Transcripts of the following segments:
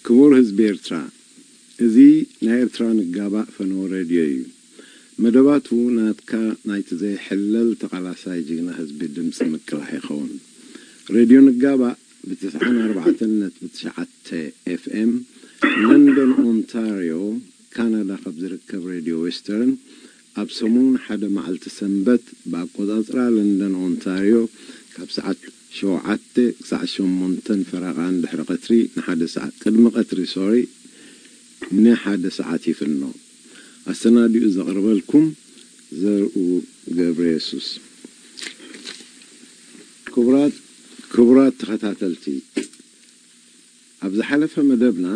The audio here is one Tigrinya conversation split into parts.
ክቡር ህዝቢ ኤርትራ፣ እዚ ናይ ኤርትራ ንጋባእ ፈነወ ሬድዮ እዩ። መደባቱ ናትካ ናይቲ ዘይሕለል ተቓላሳይ ጅግና ህዝቢ ድምጺ ምቅላሕ ይኸውን። ሬድዮ ንጋባእ ብ94.9 ኤፍኤም ለንደን ኦንታርዮ ካናዳ ካብ ዝርከብ ሬድዮ ዌስተርን ኣብ ሰሙን ሓደ መዓልቲ ሰንበት ብኣቆጻጽራ ለንደን ኦንታርዮ ካብ ሰዓት ሸውዓተ ክሳዕ ሸሞንተን ፈረቓን ድሕሪ ቀትሪ ንሓደ ሰዓት ቅድሚ ቀትሪ ሶሪ ንሓደ ሰዓት ይፍኖ። ኣሰናዲኡ ዘቕርበልኩም ዘርኡ ገብረ የሱስ። ክቡራት ክቡራት ተኸታተልቲ፣ ኣብ ዝሓለፈ መደብና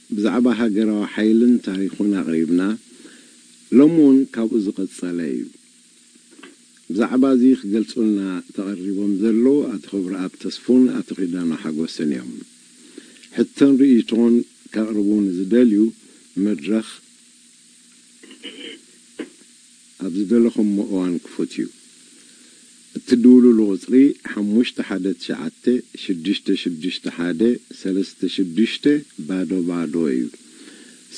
ብዛዕባ ሃገራዊ ሓይልን ታሪኹን ኣቕሪብና፣ ሎሚ እውን ካብኡ ዝቐጸለ እዩ። ብዛዕባ እዚ ክገልጹልና ተቐሪቦም ዘለዉ ኣቶ ክብረኣብ ተስፉን ኣቶ ኪዳኑ ሓጎስን እዮም። ሕቶን ርእይቶን ከቕርቡ ንዝደልዩ መድረኽ ኣብ ዝደለኹሞ እዋን ክፉት እዩ። እትድውሉሉ ቁጽሪ ሓሙሽተ ሓደ ትሽዓተ ሽዱሽተ ሽዱሽተ ሓደ ሰለስተ ሽዱሽተ ባዶ ባዶ እዩ።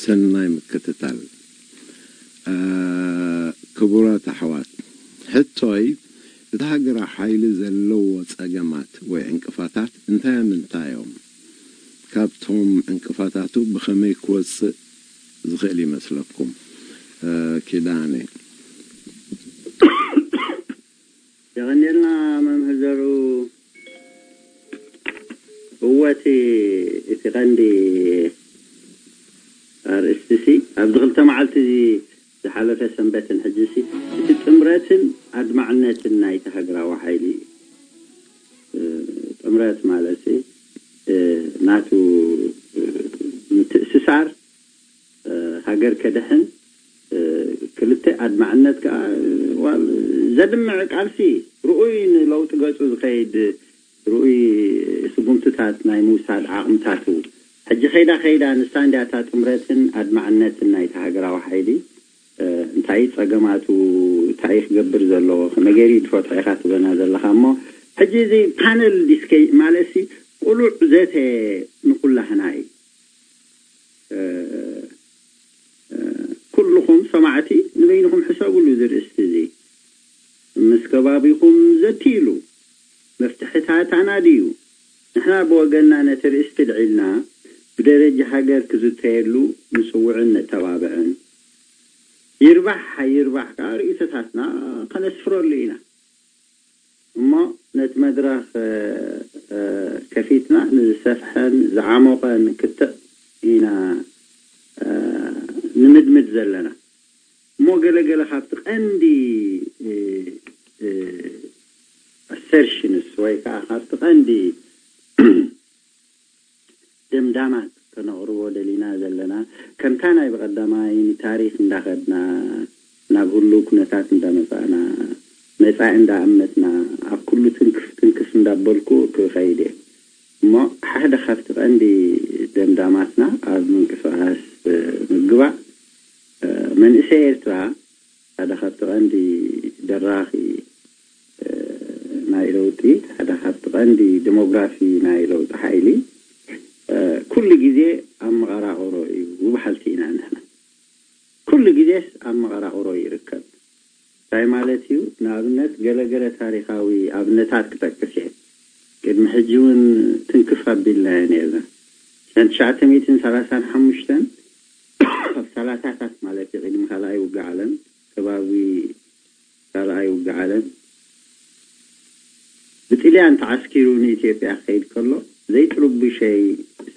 ሰናይ ምክትታል። እ፣ ክቡራት ኣሕዋት፣ ሕቶይ፣ እቲ ሃገራዊ ሓይሊ ዘለዎ ጸገማት ወይ ዕንቅፋታት እንታይ ምንታይ እዮም? ካብቶም ዕንቅፋታቱ ብኸመይ ክወጽእ ዝኽእል ይመስለኩም? እ፣ ኪዳነ። የቐንየልና መምህር ዘርኡ። እወ፣ እቲ፣ እቲ ቀንዲ ኣርእስቲ ሲ ኣብዚ ክልተ መዓልቲ እዚ ዝሓለፈ ሰንበትን ሕጂ ሲ እቲ ጥምረትን ኣድማዕነትን ናይቲ ሃገራዊ ሓይሊ እዩ። እ፣ ጥምረት ማለት ሲ፣ እ፣ ናቱ፣ እ፣ ምትእስሳር፣ እ፣ ሃገር ከድሕን፣ እ፣ ክልተ ኣድማዕነት ከኣ፣ እ፣ ዋል ዘድምዕ ቃልሲ ርኡይ ንለውጢ ገጹ ዝኸይድ ርኡይ ስጉምትታት ናይ ምውሳድ ዓቕምታቱ። ሕጂ ከይዳ ከይዳ ንሳ እንድያ እታ ጥምረትን ኣድማዕነትን ናይቲ ሃገራዊ ሓይሊ፣ እ፣ እንታይ ጸገማቱ፣ እንታይ ክገብር ዘለዎ፣ ከመይ ገይሩ ይድፈጦ ኢኻ ትብለና ዘለኻ። እሞ ሕጂ እዚ ፓነል ዲስከይ ማለትሲ ቅሉዕ ዘተ ንኹላህና እዩ። እ፣ እ፣ ኩልኹም ሰማዕቲ ንበይንኹም ሕሰብሉ እዚ ርእስቲ እዚ። ምስ ከባቢኹም ዘትይሉ፣ መፍትሕታት ኣናድዩ። ንሕና ብወገንና ነቲ ርእስቲ ልዒልና ብደረጃ ሃገር ክዝተየሉ ንጽውዕን ነተባብዕን። ይርባሕ ኣይርባሕ ከኣ ርእይቶታትና ከነስፍረሉ ኢና። እሞ ነቲ መድረኽ፣ እ፣ እ፣ ከፊትና ንዝሰፍሐን ዝዓሞቐን ክትዕ ኢና፣ እ፣ ንምድምድ ዘለና። እሞ ገለ ገለ ካብቲ ቀንዲ፣ እ፣ እ፣ ኣሰርሽንስ ወይ ከዓ ካብቲ ቀንዲ ደምዳማት ከነቕርቦ ደሊና ዘለና፣ ከምታ ናይ ብቐዳማይ ንታሪኽ እንዳኸድና፣ ናብ ህሉው ኩነታት እንዳመጻእና፣ መጻኢ እንዳኣመትና፣ ኣብ ኩሉ ትንክፍ ትንክፍ እንዳበልኩ ክኸይድ እየ። እሞ ሓደ ካብቲ ቀንዲ ደምዳማትና ኣብ ምንቅስቓስ ምግባእ፣ መንእሰይ ኤርትራ ሓደ ካብቲ ቀንዲ ደራኺ፣ እ፣ ናይ ለውጢ፣ ሓደ ካብቲ ቀንዲ ደሞግራፊ ናይ ለውጢ ሓይሊ፣ እ፣ ኩሉ ግዜ ኣብ መቐራቕሮ እዩ በሃልቲ ኢና ንሕና። ኩሉ ግዜስ ኣብ መቐራቕሮ ይርከብ። እንታይ ማለት እዩ? ንኣብነት ገለ ገለ ታሪኻዊ ኣብነታት ክጠቅስ እየ። ቅድሚ ሕጂ እውን ትንክፍ ኣቢልናዮ ነይርና። ሰነ ትሽዓተ ሚእትን ሰላሳን ሓሙሽተን ኣብ ሰላሳታት ማለት እዩ፣ ቅድሚ ካልኣይ ውግእ ዓለም፣ ከባቢ ካልኣይ ውግእ ዓለም ብጥልያን ተዓስኪሩ ንኢትዮጵያ ክኸይድ ከሎ፣ ዘይጥርቡሸይ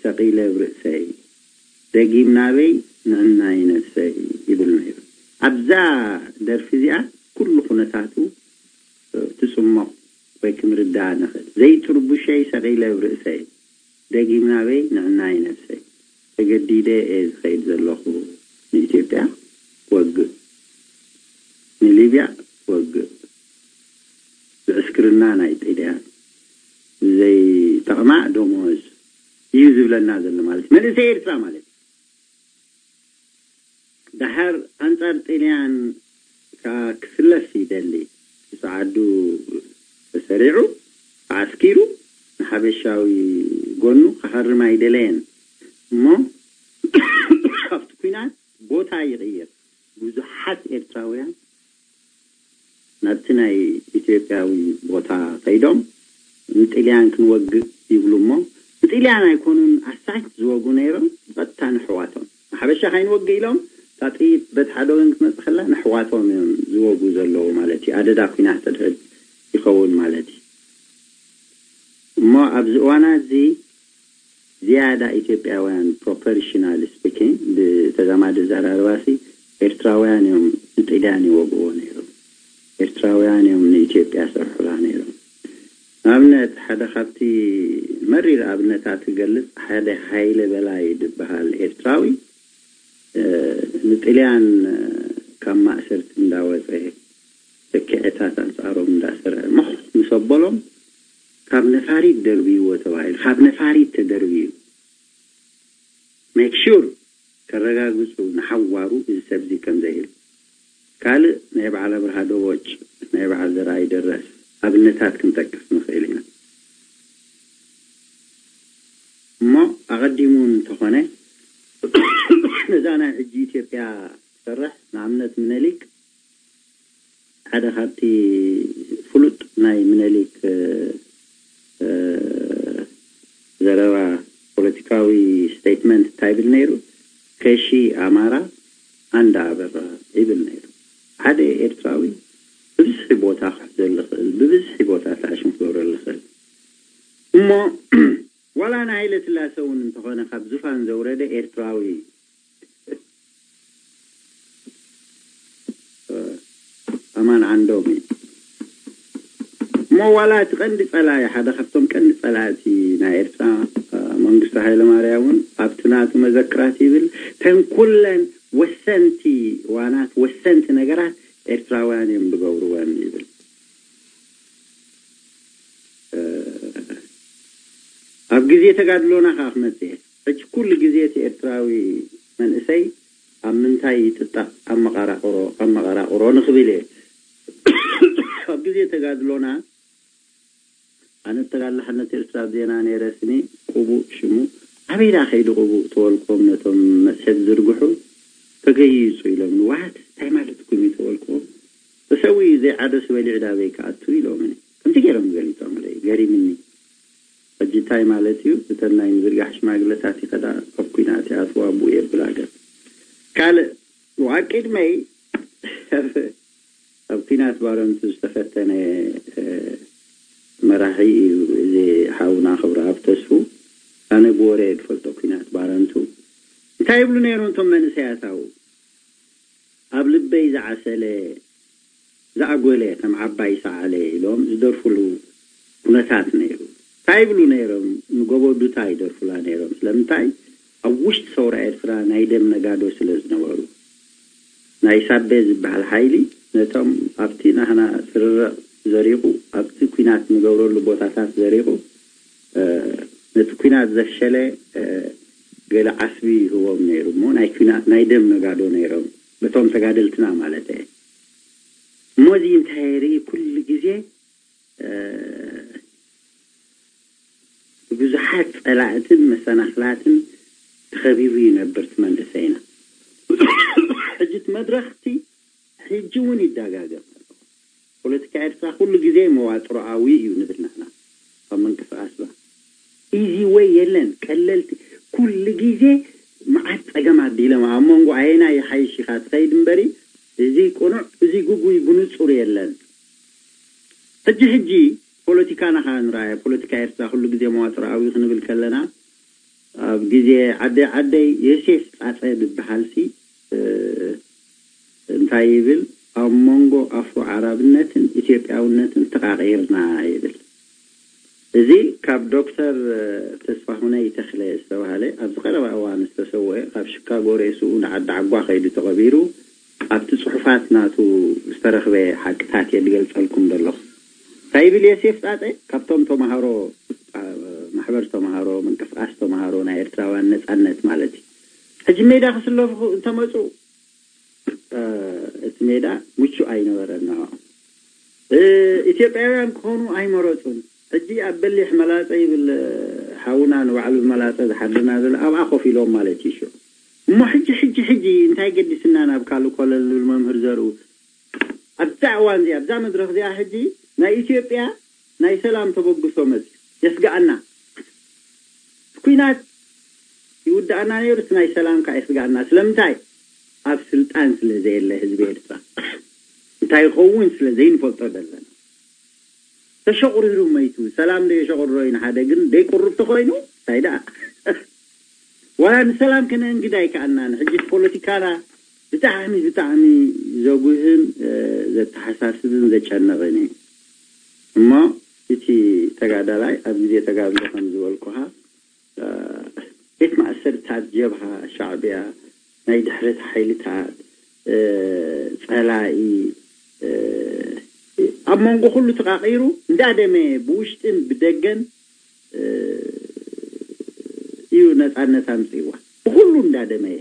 ሰቒለ ኣብ ርእሰይ፣ ደጊም ናበይ ንዕናይ ነብሰይ ይብል ነይሩ። ኣብዛ ደርፊ እዚኣ ኩሉ ኩነታቱ፣ እ፣ ትጽሞቕ ወይ ክንርዳእ ንኽእል። ዘይጥርቡሸይ ሰቒለ ኣብ ርእሰይ፣ ደጊም ናበይ ንዕናይ ነብሰይ። ተገዲደ እየ ዝኸይድ ዘለኹ። ንኢትዮጵያ ክወግእ፣ ንሊብያ ክወግእ፣ ብዕስክርና ናይ ጥልያን ዘይጠቕማ ደሞዝ እዩ ዝብለና ዘሎ ማለት እዩ። መንእሰይ ኤርትራ ማለት እዩ። ደሓር ኣንጻር ጥልያን ከኣ ክስለፍ ይደሊ። ርእሲ ዓዱ ተሰሪዑ፣ ተዓስኪሩ፣ ንሓበሻዊ ጎኑ ክሃርም ኣይደለየን። እሞ ኤርትራውያን ናብቲ ናይ ኢትዮጵያዊ ቦታ ከይዶም ንጥልያን ክንወግእ ይብሉ እሞ ንጥልያን ኣይኮኑን ኣሳይት ዝወጉ ነይሮም፣ ብቐጥታ ንሕዋቶም ንሓበሻ ከይንወግእ ኢሎም እታ ጥይት በቲ ሓደ ወገን ክትመጽእ ከላ ንሕዋቶም እዮም ዝወጉ ዘለዉ ማለት እዩ። ኣደዳ ኲናት ተድሕድ ይኸውን ማለት እዩ። እሞ ኣብዚ እዋና እዚ ዝያዳ ኢትዮጵያውያን ፕሮፖርሽናል ስፒኪንግ ብተዛማዲ ኣዘራርባሲ ኤርትራውያን እዮም ንጥልያን ይወግዎ ነይሮም። ኤርትራውያን እዮም ንኢትዮጵያ ሰርሑላ ነይሮም። ንኣብነት ሓደ ካብቲ መሪር ኣብነታት ክገልጽ ሓደ ሃይለ በላይ ዝበሃል ኤርትራዊ ንጥልያን ካብ ማእሰርቲ እንዳወፀ ተክዕታት ኣንፃሮም እንዳሰርሐ ሞኽ ምስ ኣበሎም ካብ ነፋሪት ደርብይዎ ተባሂሉ። ካብ ነፋሪት ተደርብዩ make sure ከረጋግፁ ንሓዋሩ እዚ ሰብዚ ከም ዘይህሉ። ካልእ ናይ በዓል ኣብርሃ ደቦጭ፣ ናይ በዓል ዘርኣይ ደረስ ኣብነታት ክንጠቅስ ንኽእል ኢና። እሞ ኣቐዲሙ እንተኾነ ነዛ ናይ ሕጂ ኢትዮጵያ ትሰርሕ ንኣብነት ምነሊክ ሓደ ካብቲ ፍሉጥ ናይ ምነሊክ ዘረባ ፖለቲካዊ ስቴትመንት እንታይ ይብል ነይሩ? ከሺ ኣማራ ኣንዳ ኣበራ ይብል ነይሩ። ሓደ ኤርትራዊ ብብዝሒ ቦታ ክሕዘሉ ይኽእል፣ ብብዝሒ ቦታ ተኣሽም ክገብረሉ ይኽእል። እሞ ዋላ ንሃይለ ስላሰ እውን እንተኾነ ካብ ዙፋን ዘውረደ ኤርትራዊ ኣማን ዓንዶም እዩ። እሞ ዋላ እቲ ቀንዲ ጸላኢ ሓደ ካብቶም ቀንዲ ጸላእቲ ናይ ኤርትራ መንግስቱ ሃይለማርያም እውን ኣብቲ ናቱ መዘክራት ይብል ተን ኩለን ወሰንቲ ዋናት ወሰንቲ ነገራት ኤርትራውያን እዮም ዝገብርወን ይብል። ኣብ ግዜ ተጋድሎና ከዓ ክመጽእ እየ። ሕጂ ኩሉ ግዜ እቲ ኤርትራዊ መንእሰይ ኣብ ምንታይ ይጥጣእ ኣብ መቐራቕሮ ኣብ መቐራቕሮ ንኽብል እየ። ኣብ ግዜ ተጋድሎና ኣነ ተጋድሎ ሓርነት ኤርትራ ዜና ነይረ ስኒ ቅቡእ ሽሙ ኣበይ ደኣ ከይዱ ቅቡእ ተበልኩም ነቶም መጽሔት ዝርግሑ ተገይጹ ኢሎም ንዋት እንታይ ማለትኩም እዩ ተበልኩም ተሰዊኡ ዘይዓደስ በሊዕ ዳበይ ክኣቱ ኢሎምኒ ከምዚ ገይሮም ገሊጾምለይ ገሪምኒ። ሕጂ እንታይ ማለት እዩ? እተን ናይ ምዝርጋሕ ሽማግለታት ይኸዳ ኣብ ኲናት ይኣትዋ ብኡ የብል ሃገር። ካልእ ኣብ ቅድመይ ኣብ ኲናት ባረንቱ ዝተፈተነ መራሒ እዩ እዚ ሓውና ክብረኣብ ተስፉ። ኣነ ብወረ እየ ዝፈልጦ ኲናት ባረንቱ እንታይ ይብሉ ነይሮም እቶም መንእሰያት ኣብኡ ኣብ ልበይ ዝዓሰለ ዝኣጎለ ከም ዓባይ ሰዓለ ኢሎም ዝደርፉሉ ኩነታት ነይሩ። እንታይ ይብሉ ነይሮም? ንጎቦ ዱታ ይደርፉላ ነይሮም። ስለምንታይ? ኣብ ውሽጢ ሰውራ ኤርትራ ናይ ደም ነጋዶ ስለ ዝነበሩ ናይ ሳቤ ዝበሃል ሓይሊ ነቶም ኣብቲ ናህና ስርርዕ ዘሪቑ ኣብቲ ኲናት ንገብረሉ ቦታታት ዘሪቑ ነቲ ኲናት ዘፍሸለ ገለ ዓስቢ ይህቦም ነይሩ እሞ ናይ ኲናት ናይ ደም ነጋዶ ነይሮም ነቶም ተጋደልትና ማለት እየ። እሞ እዚ እንታይ የርኢ ኩሉ ግዜ ብብዙሓት ጸላእትን መሰናኽላትን ተኸቢቡ ይነብር እቲ መንእሰይና። ሕጂ እቲ መድረኽቲ ሕጂ እውን ይደጋገም ኣሎ። ፖለቲካ ኤርትራ ኩሉ ግዜ መዋጥሮኣዊ እዩ ንብል ንሕና ኣብ ምንቅስቃስና ኢዚ ወይ የለን ቀለልቲ ኩሉ ግዜ መዓት ጸገማት ዲለማ ኣብ መንጎ ኣየናይ ይሓይሽ ኢኻ ትኸይድ እምበሪ እዚ ቁኑዕ እዚ ግጉይ ብንጹር የለን። ሕጂ ሕጂ ፖለቲካና ከዓ ንረኣየ ፖለቲካ ኤርትራ ኩሉ ግዜ መዋጥሮኣዊ ክንብል ከለና ኣብ ግዜ ዓደይ ዓደይ የሴፍ ጻጸ ዝበሃል ሲ እንታይ ይብል ኣብ መንጎ ኣፍሮ ዓራብነትን ኢትዮጵያውነትን ተቃቂርና ይብል። እዚ ካብ ዶክተር ተስፋሁነይ ተኽለ ዝተባህለ ኣብዚ ቀረባ እዋን ዝተሰወአ ካብ ሽካጎ ሬስኡ ንዓዲ ዓጓ ከይዱ ተቐቢሩ ኣብቲ ጽሑፋት ናቱ ዝተረኽበ ሓቅታት እየ ዝገልጸልኩም ዘለኹ። እንታይ ይብል የሴፍ ጣጠ ካብቶም ተምሃሮ ማሕበር ተምሃሮ ምንቅስቃስ ተምሃሮ ናይ ኤርትራውያን ነጻነት ማለት እዩ ሕጂ ሜዳ ክስለፉ እንተመፁ እቲ ሜዳ ምቹእ ኣይነበረን ንዕኦም። ኢትዮጵያውያን ክኾኑ ኣይመረፁን። ሕጂ ኣብ በሊሕ መላፀ ይብል ሓውና ንባዕሉ ብመላፀ ዝሓድና ዘሎ ኣብኣ ኮፍ ኢሎም ማለት እዩ ሽዑ። እሞ ሕጂ ሕጂ ሕጂ እንታይ ገዲስና ናብ ካልእ ኮለል ዝብል መምህር ዘርኡ ኣብዛ እዋን እዚኣ ኣብዛ መድረኽ እዚኣ ሕጂ ናይ ኢትዮጵያ ናይ ሰላም ተበግሶ መጽ የስግኣና። ኩናት ይውድኣና ነይሩ፣ እቲ ናይ ሰላም ከዓ የስግኣና። ስለምንታይ? ኣብ ስልጣን ስለ ዘየለ ህዝቢ ኤርትራ እንታይ ይኸውን ስለ ዘይንፈልጦ ዘለና። ተሸቑሪሩ መይቱ። ሰላም ደየሸቑርሮ እዩ ንሓደ፣ ግን ደይቁርብ ተኾይኑ እንታይ ደኣ? ዋላ ንሰላም ከነእንግድ ኣይከኣልናን። ሕጂ ፖለቲካና ብጣዕሚ ብጣዕሚ ዘጉህን ዘተሓሳስብን ዘጨነቕን እዩ። እሞ እቲ ተጋዳላይ ኣብ ግዜ ተጋድሎ ከም ዝበልኩኻ ቤት ማእሰርታት ጀብሃ ሻዕብያ ናይ ድሕረት ሓይልታት ጸላኢ ኣብ መንጎ ኩሉ ተቓቒሩ እንዳደመየ ብውሽጥን ብደገን እዩ ነጻነት ኣምጽእዋ ብኩሉ እንዳደመየ።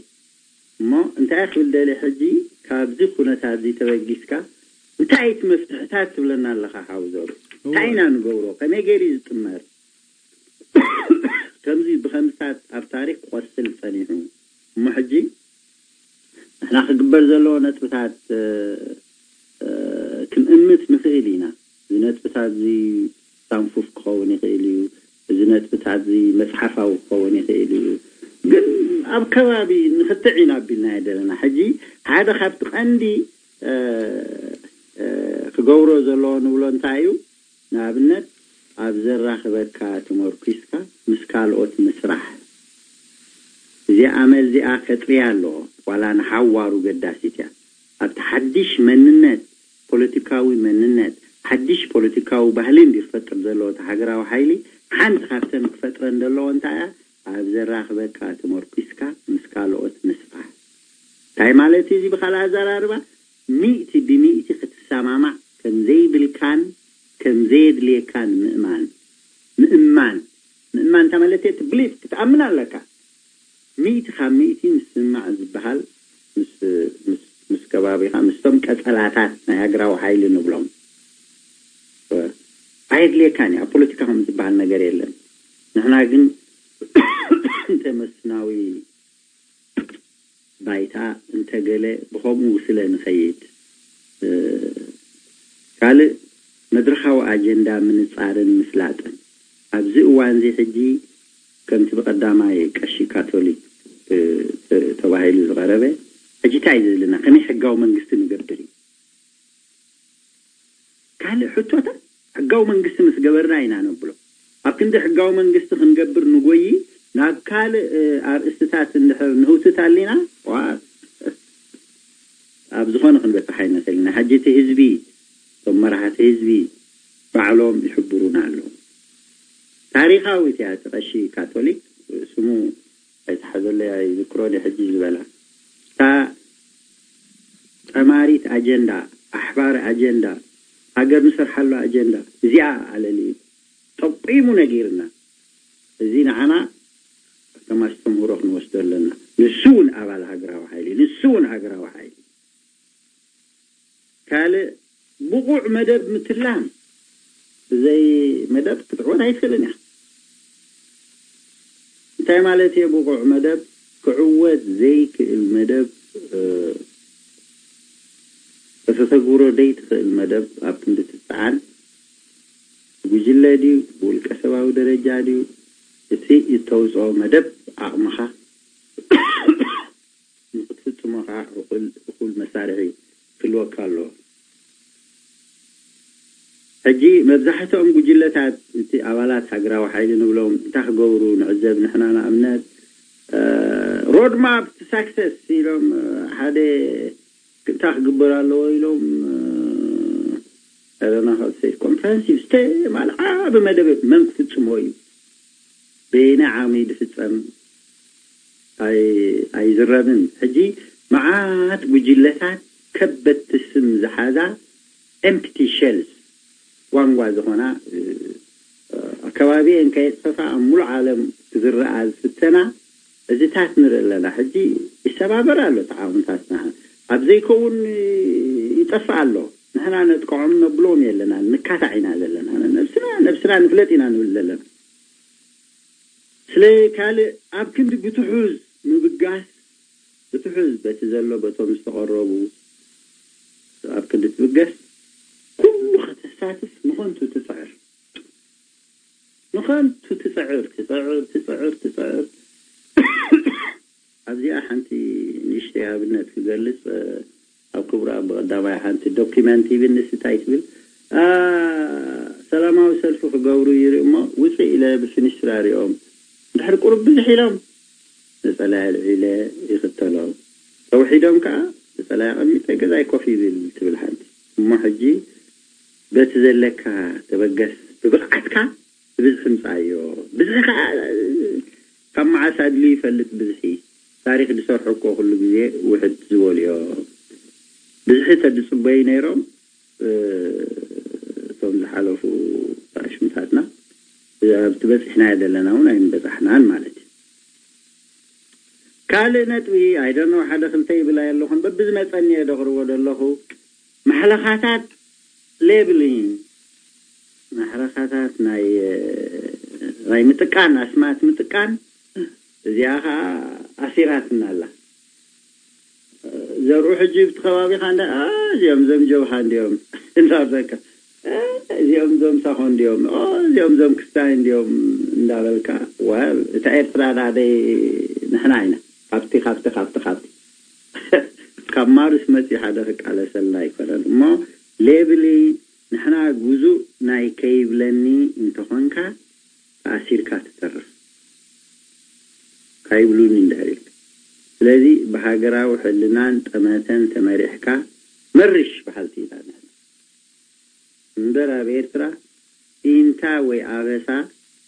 እሞ እንታይ ክብል ደሊ ሕጂ ካብዚ ኩነታት እዚ ተበጊስካ እንታይ እቲ መፍትሕታት ትብለና ኣለኻ ሓውዞሩ? እንታይ ኢና ንገብሮ? ከመይ ገይሩ ዝጥመር? ከምዚ ብኸምስታት ኣብ ታሪክ ክቆስል ጸኒሑ እሞ ሕጂ ንሕና ክግበር ዘለዎ ነጥብታት ክንእምት ንኽእል ኢና። እዚ ነጥብታት እዚ ሳንፉፍ ክኸውን ይኽእል እዩ። እዚ ነጥብታት እዚ መፅሓፋዊ ክኸውን ይኽእል እዩ። ግን ኣብ ከባቢ ንክትዕ ኢና ኣቢልና ዘለና። ሕጂ ሓደ ካብቲ ቀንዲ ክገብሮ ዘለዎ ንብሎ እንታይ እዩ? ንኣብነት ኣብ ዘራኽበካ ተመርኲስካ ምስ ካልኦት ምስራሕ። እዚኣ ኣመል እዚኣ ከጥርያ ኣለዎ። ዋላ ንሓዋሩ ገዳሲት እያ። ኣብቲ ሓድሽ መንነት፣ ፖለቲካዊ መንነት፣ ሓድሽ ፖለቲካዊ ባህሊ እንዲ ክፈጥር ዘለዎ እቲ ሃገራዊ ሓይሊ ሓንቲ ካብተን ክፈጥረን ዘለዎ እንታይ እያ? ኣብ ዘራኽበካ ተመርኲስካ ምስ ካልኦት ምስራሕ። እንታይ ማለት እዩ እዚ ብኻልእ ኣዘራርባ? ሚእቲ ብሚእቲ ክትሰማማዕ ከም ዘይብልካን ከም ዘየድልየካን ምእማን። ምእማን። ምእማን እንታ ማለት እቲ ብሊፍ ክትኣምን ኣለካ። ሚእቲ ካብ ሚእቲ ምስምማዕ ዝበሃል ምስ ምስ ምስ ከባቢኻ ምስቶም ቀጸላታት ናይ ሃገራዊ ሓይሊ ንብሎም ኣየድልየካን እዩ። ኣብ ፖለቲካ ከም ዝበሃል ነገር የለን። ንሕና ግን እንተ መስናዊ ባይታ እንተገለ ብኸምኡ ስለ ንኸይድ ካልእ መድረኻዊ ኣጀንዳ ምንጻርን ምፍላጥን ኣብዚ እዋን እዚ ሕጂ ከምቲ ብቐዳማይ ቀሺ ካቶሊክ ተባሂሉ ዝቐረበ ሕጂ እንታይ ዘለና ከመይ ሕጋዊ መንግስቲ ንገብር እዩ። ካልእ ሕቶታት ሕጋዊ መንግስቲ ምስ ገበርና ኢና ነብሎ። ኣብ ክንዲ ሕጋዊ መንግስቲ ክንገብር ንጎይ ናብ ካልእ ኣርእስትታት እንድሕር ንህውትት ኣሊና ዋ ኣብ ዝኾነ ክንበፅሕ ኣይንኽእል ኢና። ሕጂ እቲ ህዝቢ እቶም መራሕቲ ህዝቢ ባዕሎም ይሕብሩና ኣለዉ። ታሪኻዊት እያ እቲ ቀሺ ካቶሊክ ስሙ ኣይትሓዘለይ ኣይዝክሮን ሕጂ ዝበላ እታ ጠማሪት ኣጀንዳ ኣሕባሪ ኣጀንዳ ሃገር ንሰርሓሉ ኣጀንዳ እዚኣ ኣለልዩ ጠቂሙ ነጊርና። እዚ ንዓና ከም ኣስተምህሮ ክንወስዶ ኣለና። ንሱ እውን ኣባል ሃገራዊ ሓይሊ ንሱ እውን ሃገራዊ ሓይሊ ካልእ ብቑዕ መደብ ምትላም ብዘይ መደብ ክትዕወት ኣይትኽእልን እያ። እንታይ ማለት እየ ብቑዕ መደብ? ክዕወት ዘይክእል መደብ ከተተግብሮ ደይትኽእል መደብ ኣብ ክንዲ ትፀዓን ጉጅለ ድዩ ብውልቀ ሰባዊ ደረጃ ድዩ እቲ እተውፅኦ መደብ ዓቕምኻ ንክትፍፅሞ ከዓ እኹል እኹል መሳርሒ ክህልወካ ኣለዎ። ሕጂ መብዛሕትኦም ጉጅለታት እቲ ኣባላት ሃገራዊ ሓይሊ ንብሎም እንታይ ክገብሩ ንዕዘብ ንሕና ንኣብነት ሮድማፕ ሳክሰስ ኢሎም ሓደ እንታይ ክግበር ኣለዎ ኢሎም ረና ኮምፕረንሲቭ ስተ ማለት ዓቢ መደብ መን ክፍፅሞ እዩ በየናይ ዓቕሚ ድፍፀም ኣይዝረብን። ሕጂ መዓት ጉጅለታት ከበድቲ ስም ዝሓዛ ኤምፕቲ ሸልስ ጓንጓ ዝኾና ኣከባቢኤን ከየጥፈፋ ኣብ ሙሉእ ዓለም ክዝረኣ ዝፍተና እዚታት ንርኢ ኣለና። ሕጂ ይሰባበር ኣሎ ተዓውንታትና ኣብ ዘይከውን ይጠፍእ ኣሎ። ንሕና ነጥቅዖም ነብሎም የለና ንካታዕ ኢና ዘለና ነብስና ነብስና ንፍለጥ ኢና ንብል ዘለና። ስለ ካልእ ኣብ ክንዲ ብትሑዝ ምብጋስ ብትሑዝ በቲ ዘሎ በቶም ዝተቐረቡ ኣብ ክንዲ ትብገስ ኩሉ ከተሳትፍ ንኸንቱ ትፅዕር። ንኸንቱ ትፅዕር፣ ትፅዕር፣ ትፅዕር፣ ትፅዕር። ኣብዚኣ ሓንቲ ንእሽተይ ኣብነት ክገልጽ፣ ኣብ ክቡር ኣቦ ቀዳማይ ሓንቲ ዶኪመንት ይብል ንስታይ ትብል፣ ሰላማዊ ሰልፊ ክገብሩ ይርኢ እሞ ውፅእ ኢለ ብፍንስትራ ሪኦም፣ ድሕሪ ቁሩብ ብዝሕ ኢሎም ንፀላይ ኣልዒለ ይኽተሎም። ተውሒዶም ከዓ ንፀላይ ኣቐሚጠ ገዛይ ኮፍ ይብል ትብል ሓንቲ። እሞ ሕጂ በቲ ዘለካ ተበገስ፣ ብብቕዓትካ ብብዝሒ ምፃዮ። ብዝሒ ከዓ ካብ መዓስ ኣድልዩ ይፈልጥ ብዝሒ። ታሪክ ዝሰርሑ እኮ ኩሉ ግዜ ውሕድ ዝበሉ እዮም። ብዝሒ ተድፅበዩ ነይሮም እቶም ዝሓለፉ ኣሽምታትና። ኣብቲ በፂሕናዮ ዘለና እውን ኣይምበፃሕናን ማለት እዩ። ካልእ ነጥቢ ኣይደኖ ሓደ ክልተ ይብል ኣየ ኣለኹን በብዝመፀኒ እየ ደቕርቦ ዘለኹ። ማሕለኻታት ሌብሊንግ ማሕረኻታት ናይ ናይ ምጥቃን ኣስማት ምጥቃን እዚኣ ከዓ ኣሲራትና ኣላ። ዘርኡ ሕጂ ብቲ ከባቢኻ እንዳ እዚኦም ዘም ጀብሃ እንዲኦም እንዳበልካ እዚኦም ዘም ሳኾ እንዲኦም እዚኦም ዘም ክስታይ እንዲኦም እንዳበልካ ወል እታ ኤርትራ ዳደይ ንሕና ኢና ካብቲ ካብቲ ካብቲ ካብቲ ካብ ማርስ መፂኡ ሓደ ክቃለሰልና ኣይኮነን እሞ ሌብሊ ንሕና ጉዙእ ናይ ከይብለኒ እንተኾንካ ተኣሲርካ ትተርፍ ካይብሉኒ እንድሕር ኢልካ ስለዚ ብሃገራዊ ሕልናን ጠመተን ተመሪሕካ መርሽ በሃልቲ ኢና ንሕና እምበር ኣብ ኤርትራ ኢንታ ወይ ኣበሳ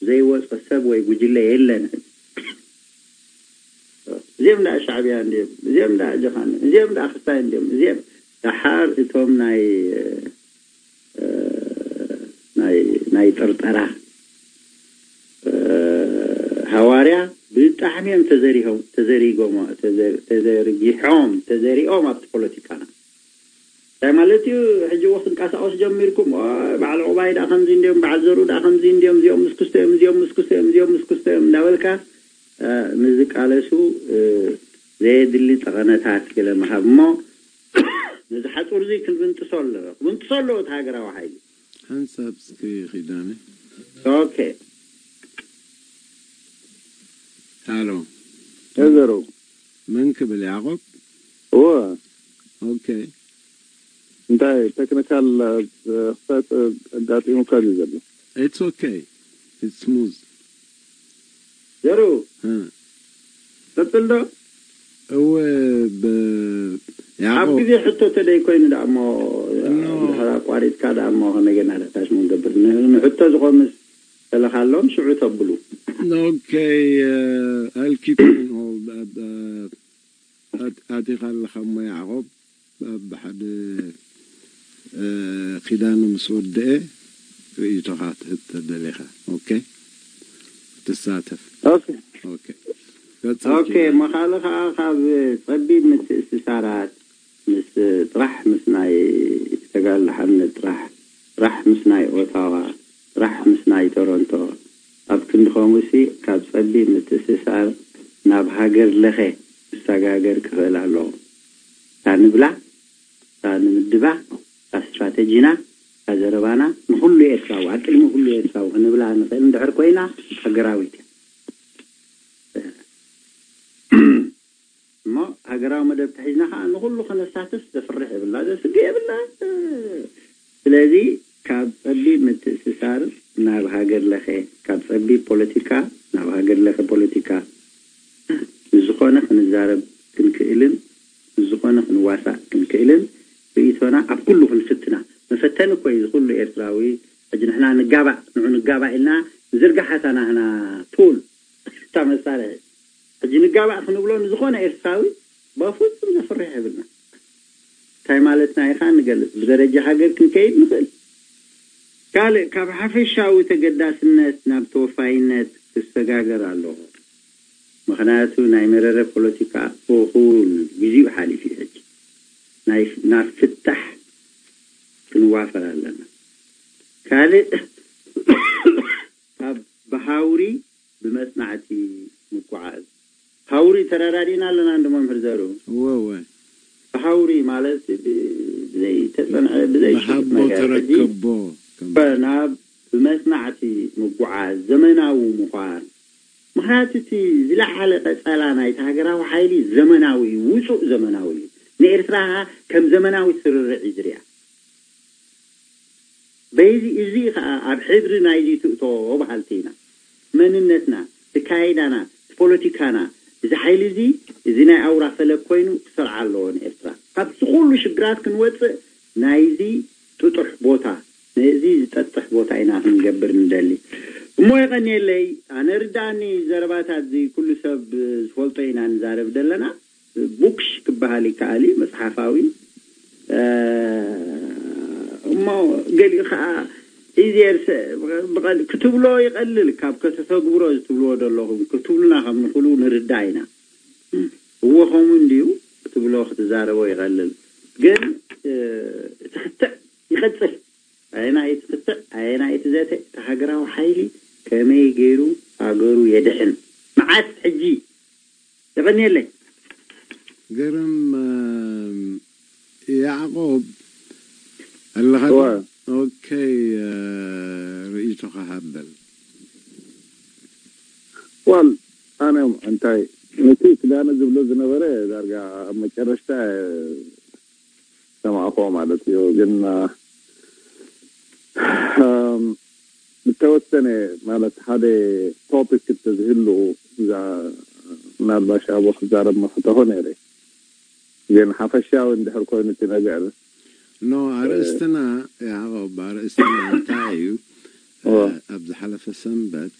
ዘይወጾ ሰብ ወይ ጉጅለ የለን ሕጂ። እዚኦም ደኣ ሻዕብያ እንድዮም፣ እዚኦም ደኣ ጀኻን፣ እዚኦም ደኣ ክስታይ እንድዮም፣ እዚኦም ደሓር እቶም ናይ ናይ ናይ ጥርጠራ ሃዋርያ ብጣዕሚ እዮም ተዘሪሆም ተዘሪጎም ተዘርጊሖም ተዘሪኦም ኣብቲ ፖለቲካና እንታይ ማለት እዩ ሕጂ እዎ ክንቀሳቀሱ ጀሚርኩም በዓል ዑባይ ዳ ከምዚ እንዲዮም በዓል ዘሩ ዳ ከምዚ እንዲዮም እዚኦም ምስ ክስቶ እዮም እዚኦም ምስ ክስቶ እዮም እዚኦም ምስ ክስቶ እዮም እንዳበልካ ንዝቃለሱ ዘየድሊ ጠቐነታት ገለ ምሃብ እሞ ነዚ ሓፁር እዚ ክንብንጥሶ ኣለዎ ክብንጥሶ ኣለዎ እቲ ሃገራዊ ሓይሊ ሓንሳብ እስኪ ኺዳነ ኦኬ ሃሎ ዘሩ መን ክብል ያዕቆብ እወ ኦኬ እንታይ ቴክኒካል ክሳጥ ኣጋጢሙካ ድዩ ዘሎ it's okay it's smooth ዘሩ ቀጽል ዶ እወ ኣብ ግዜ ሕቶ ተደይ ኮይኑ ደኣ እሞ ድሕር ኣቋሪጥካ ደኣ እሞ ከመይ ጌርና ደሕታሽ ምንገብር ንሕቶ ዝቆምስ ዘለኻሎም ሽዑ ተብሉ okay I'll keep you on hold ኣቲኻ ኣለኻ እሞ ያዕቆብ ኣብ ሓደ ኪዳኑ ምስ ወደአ ርእይቶኻ ትህብ ተደሊኻ ኦኬ ትሳተፍ ኦኬ ኦኬ ኦኬ መኻሊ ከዓ ካብ ጸቢብ ምትእስሳራት ምስ ጥራሕ ምስ ናይ ተጋድሎ ሓርነት ጥራሕ ጥራሕ ምስ ናይ ኦታዋ ጥራሕ ምስ ናይ ቶሮንቶ ኣብ ክንዲ ከምኡሲ ካብ ጸቢብ ምትእስሳር ናብ ሃገር ለኸ ክሰጋገር ክኽእል ኣለዎ እታ ንብላ እታ ንምድባ እታ ስትራተጂና እታ ዘረባና ንኹሉ ኤርትራዊ ኣብ ቅድሚ ኩሉ ኤርትራዊ ክንብላ ንኽእል እንድሕር ኮይና ሃገራዊት እያ እሞ ሃገራዊ መደብ ተሒዝና ከዓ ንኩሉ ከነሳትፍ ዘፍርሕ የብልና ዘስግእ የብልና ስለዚ ካብ ፀቢብ ምትእስሳር ናብ ሃገር ለኸ ካብ ፀቢብ ፖለቲካ ናብ ሃገር ለኸ ፖለቲካ ምስ ዝኾነ ክንዛረብ ክንክእልን ምስ ዝኾነ ክንዋሳእ ክንክእልን ርእይቶና ኣብ ኩሉ ክንፍትና መፈተኒ እኮ እዩ ዝኩሉ ኤርትራዊ ሕጂ ንሕና ንጋባእ ንዑ ንጋባእ ኢልና ንዝርግሓታ ናህና ፑል እታ መሳርሒ ሕጂ ንጋባእ ክንብሎ ንዝኾነ ኤርትራዊ በፍጹም ዘፍርሕ የብልና እንታይ ማለትና ኢኻ ንገልጽ ብደረጃ ሃገር ክንከይድ ንኽእል ካልእ ካብ ሓፈሻዊ ተገዳስነት ናብ ተወፋይነት ክሰጋገር ኣለዎ ምኽንያቱ ናይ መረረ ፖለቲካ እኹል ግዚኡ ሓሊፉ ሕጂ ናብ ፍታሕ ክንዋፈር ኣለና ካልእ ካብ ብሃውሪ ብመፅናዕቲ ምጉዓዝ ሃውሪ ተረዳዲእና ኣለና እንዶ መምህር ዘሩ እወ እወ ብሃውሪ ማለት ብ- ብዘይተጸንዐ ብዘይሽት ብሃቦ ነገር ሕጂ ተረከቦ ከም ናብ ብመጽናዕቲ ምጉዓዝ ዘመናዊ ምዃን። ምኽንያቱ እቲ ዝለዓለ ቀጸላ ናይቲ ሃገራዊ ሓይሊ ዘመናዊ እዩ፣ ውጹእ ዘመናዊ እዩ። ንኤርትራ ከም ዘመናዊ ስርርዕ እዩ ዝሪኣ። በዚ እዚ ከዓ ኣብ ሕድሪ ናይዚ ትእቶ በሃልቲ ኢና። መንነትና፣ ኣካይዳና፣ ፖለቲካና፣ እዚ ሓይሊ እዚ፣ እዚ ናይ ኣውራ ፈለግ ኮይኑ ክሰርዓ ኣለዎ ንኤርትራ። ካብዚ ኩሉ ሽግራት ክንወፅእ ናይዚ ጥጡሕ ቦታ፣ ነዚ ዝጠጥሕ ቦታ ኢና ክንገብር ንደሊ። እሞ የቐንየለይ፣ ኣነ ርዳእኒ ዘረባታት እዚ ኩሉ ሰብ ዝፈልጦ ኢና ንዛረብ ዘለና። ቡክሽ ክበሃል ይከኣል እዩ፣ መጽሓፋዊ። እ፣ እሞ ገሊኡ ከዓ ኢዜር ሰ- ብቐል- ክትብሎ ይቐልል ካብ ከተተግብሮ እዚ ትብልዎ ዘለኹም ክትብሉና ከም ንኽእሉ ንርዳእ ኢና። እወ ከምኡ እንድዩ ክትብሎ ክትዛረቦ ይቐልል፣ ግን እ፣ እቲ ክትዕ ይቐጽል። ኣየናይ እቲ ክትዕ ኣየናይ እቲ ዘተ እቲ ሃገራዊ ሓይሊ ከመይ ገይሩ ሃገሩ የድሕን? መዓስ ሕጂ? የቐንየለይ። ግርም እም፣ ያዕቆብ ኣለኻ ዶ? እወ። ኦኬይ፣ እ፣ ርእይቶኻ ሃበል። ዋል ኣነ እንታይ ነቲ ክዳነ ዝብሎ ዝነበረ ዳርጋ ኣብ መጨረሽታ ሰማዕኮ ማለት እዩ። ግን እ፣ እም፣ ዝተወሰነ ማለት ሓደ ቶፒክ እንተዝህሉ እዛ ምናልባሽ ኣብኡ ክዛረብ መፍተኹ ነይረ። ግን ሓፈሻዊ እንድሕር ኮይኑ እቲ ነገር ኖ ኣርእስትና ያዕቆብ ኣርእስትና እንታይ እዩ? እ፣ እወ። ኣብ ዝሓለፈ ሰንበት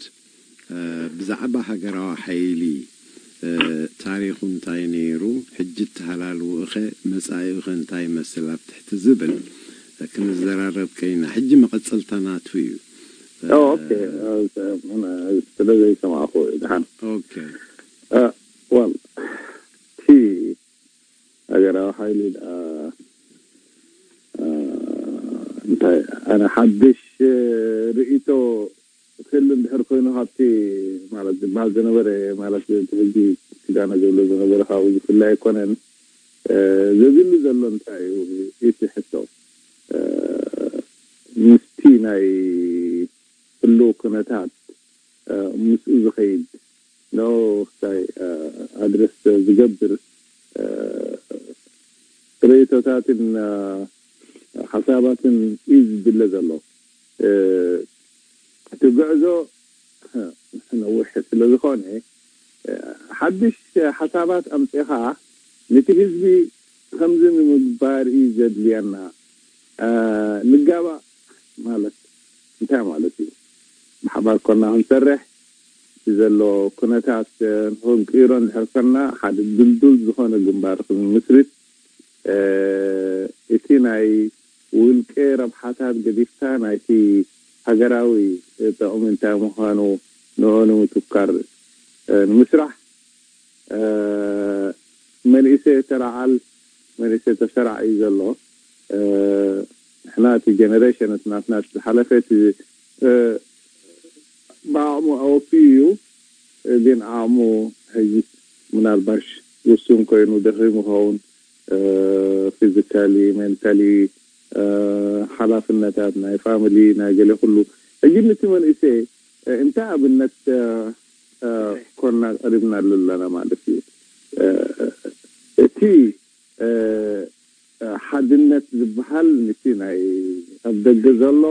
እ፣ ብዛዕባ ሃገራዊ ሓይሊ እ፣ ታሪኹ እንታይ ነይሩ፣ ሕጂ እተሃላልውኡ ኸ መጻኢኡ ኸ እንታይ ይመስል ኣብ ትሕቲ ዝብል ክንዘራረብ ከይና፣ ሕጂ መቐጸልታ ናቱ እዩ። እ፣ ኦ፣ ኦኬ። እ፣ ስለ ዘይሰማዕኩ ድሓን ኦኬ። እ፣ ዋል እቲ ሃገራዊ ሓይሊ ደኣ እ፣ እንታይ ኣነ ሓድሽ እ፣ ርእይቶ ክህሉ እንድሕር ኮይኑ ካብቲ ማለት ዝበሃል ዝነበረ ማለት እቲ ሕጂ ኪዳነ ዝብሎ ዝነበረ ካብኡ ዝፍለ ኣይኮነን። እ፣ ዘድሊ ዘሎ እንታይ እዩ እቲ ሕቶ እ፣ ምስቲ ናይ ህልው ኩነታት እ፣ ምስኡ ዝኸይድ ኖ እንታይ እ፣ ኣድረስ ዝገብር እ፣ ርእይቶታትን እ፣ ሓሳባትን እዩ ዝድለ ዘሎ። እ፣ እቲ ጉዕዞ ነዊሕ ስለ ዝኾነ እ፣ ሓድሽ ሓሳባት ኣምፂኻ ነቲ ህዝቢ ከምዚ ንምግባር እዩ ዘድልየና እ፣ ንጋባእ ማለት እንታይ ማለት እዩ? ብሓባር ኮና ክንሰርሕ እቲ ዘሎ ኩነታት እ፣ ንክንቅይሮ እንድሕር ኮና ሓደ ድልዱል ዝኾነ ግንባር ክንምስርት እ፣ እቲ ናይ ውልቀ ረብሓታት ገዲፍካ ናይቲ ሃገራዊ ጥቕሚ እንታይ ምዃኑ ንኡ ንምትኳር እ፣ ንምስራሕ እ፣ መንእሰይ ተላዓል መንእሰይ ተሰራዕ እዩ ዘሎ። እ፣ ንሕና እቲ ጀነሬሽን እቲ ናትና እቲ ዝሓለፈ እቲ እ፣ ብዓቕሙ ኣወፍዩ እዩ። ግን ዓቕሙ ሕጂ ምናልባሽ ውሱን ኮይኑ ደኺሙ ይኸውን። ፊዚካሊ፣ ሜንታሊ፣ ሓላፍነታት ናይ ፋሚሊ ናይ ገለ ኩሉ። ሕጂ ነቲ መንእሰይ እንታይ ኣብነት ኮና ቀሪብናሉ ኣለና ማለት እዩ። እቲ ሓድነት ዝበሃል ነቲ ናይ ኣብ ደገ ዘሎ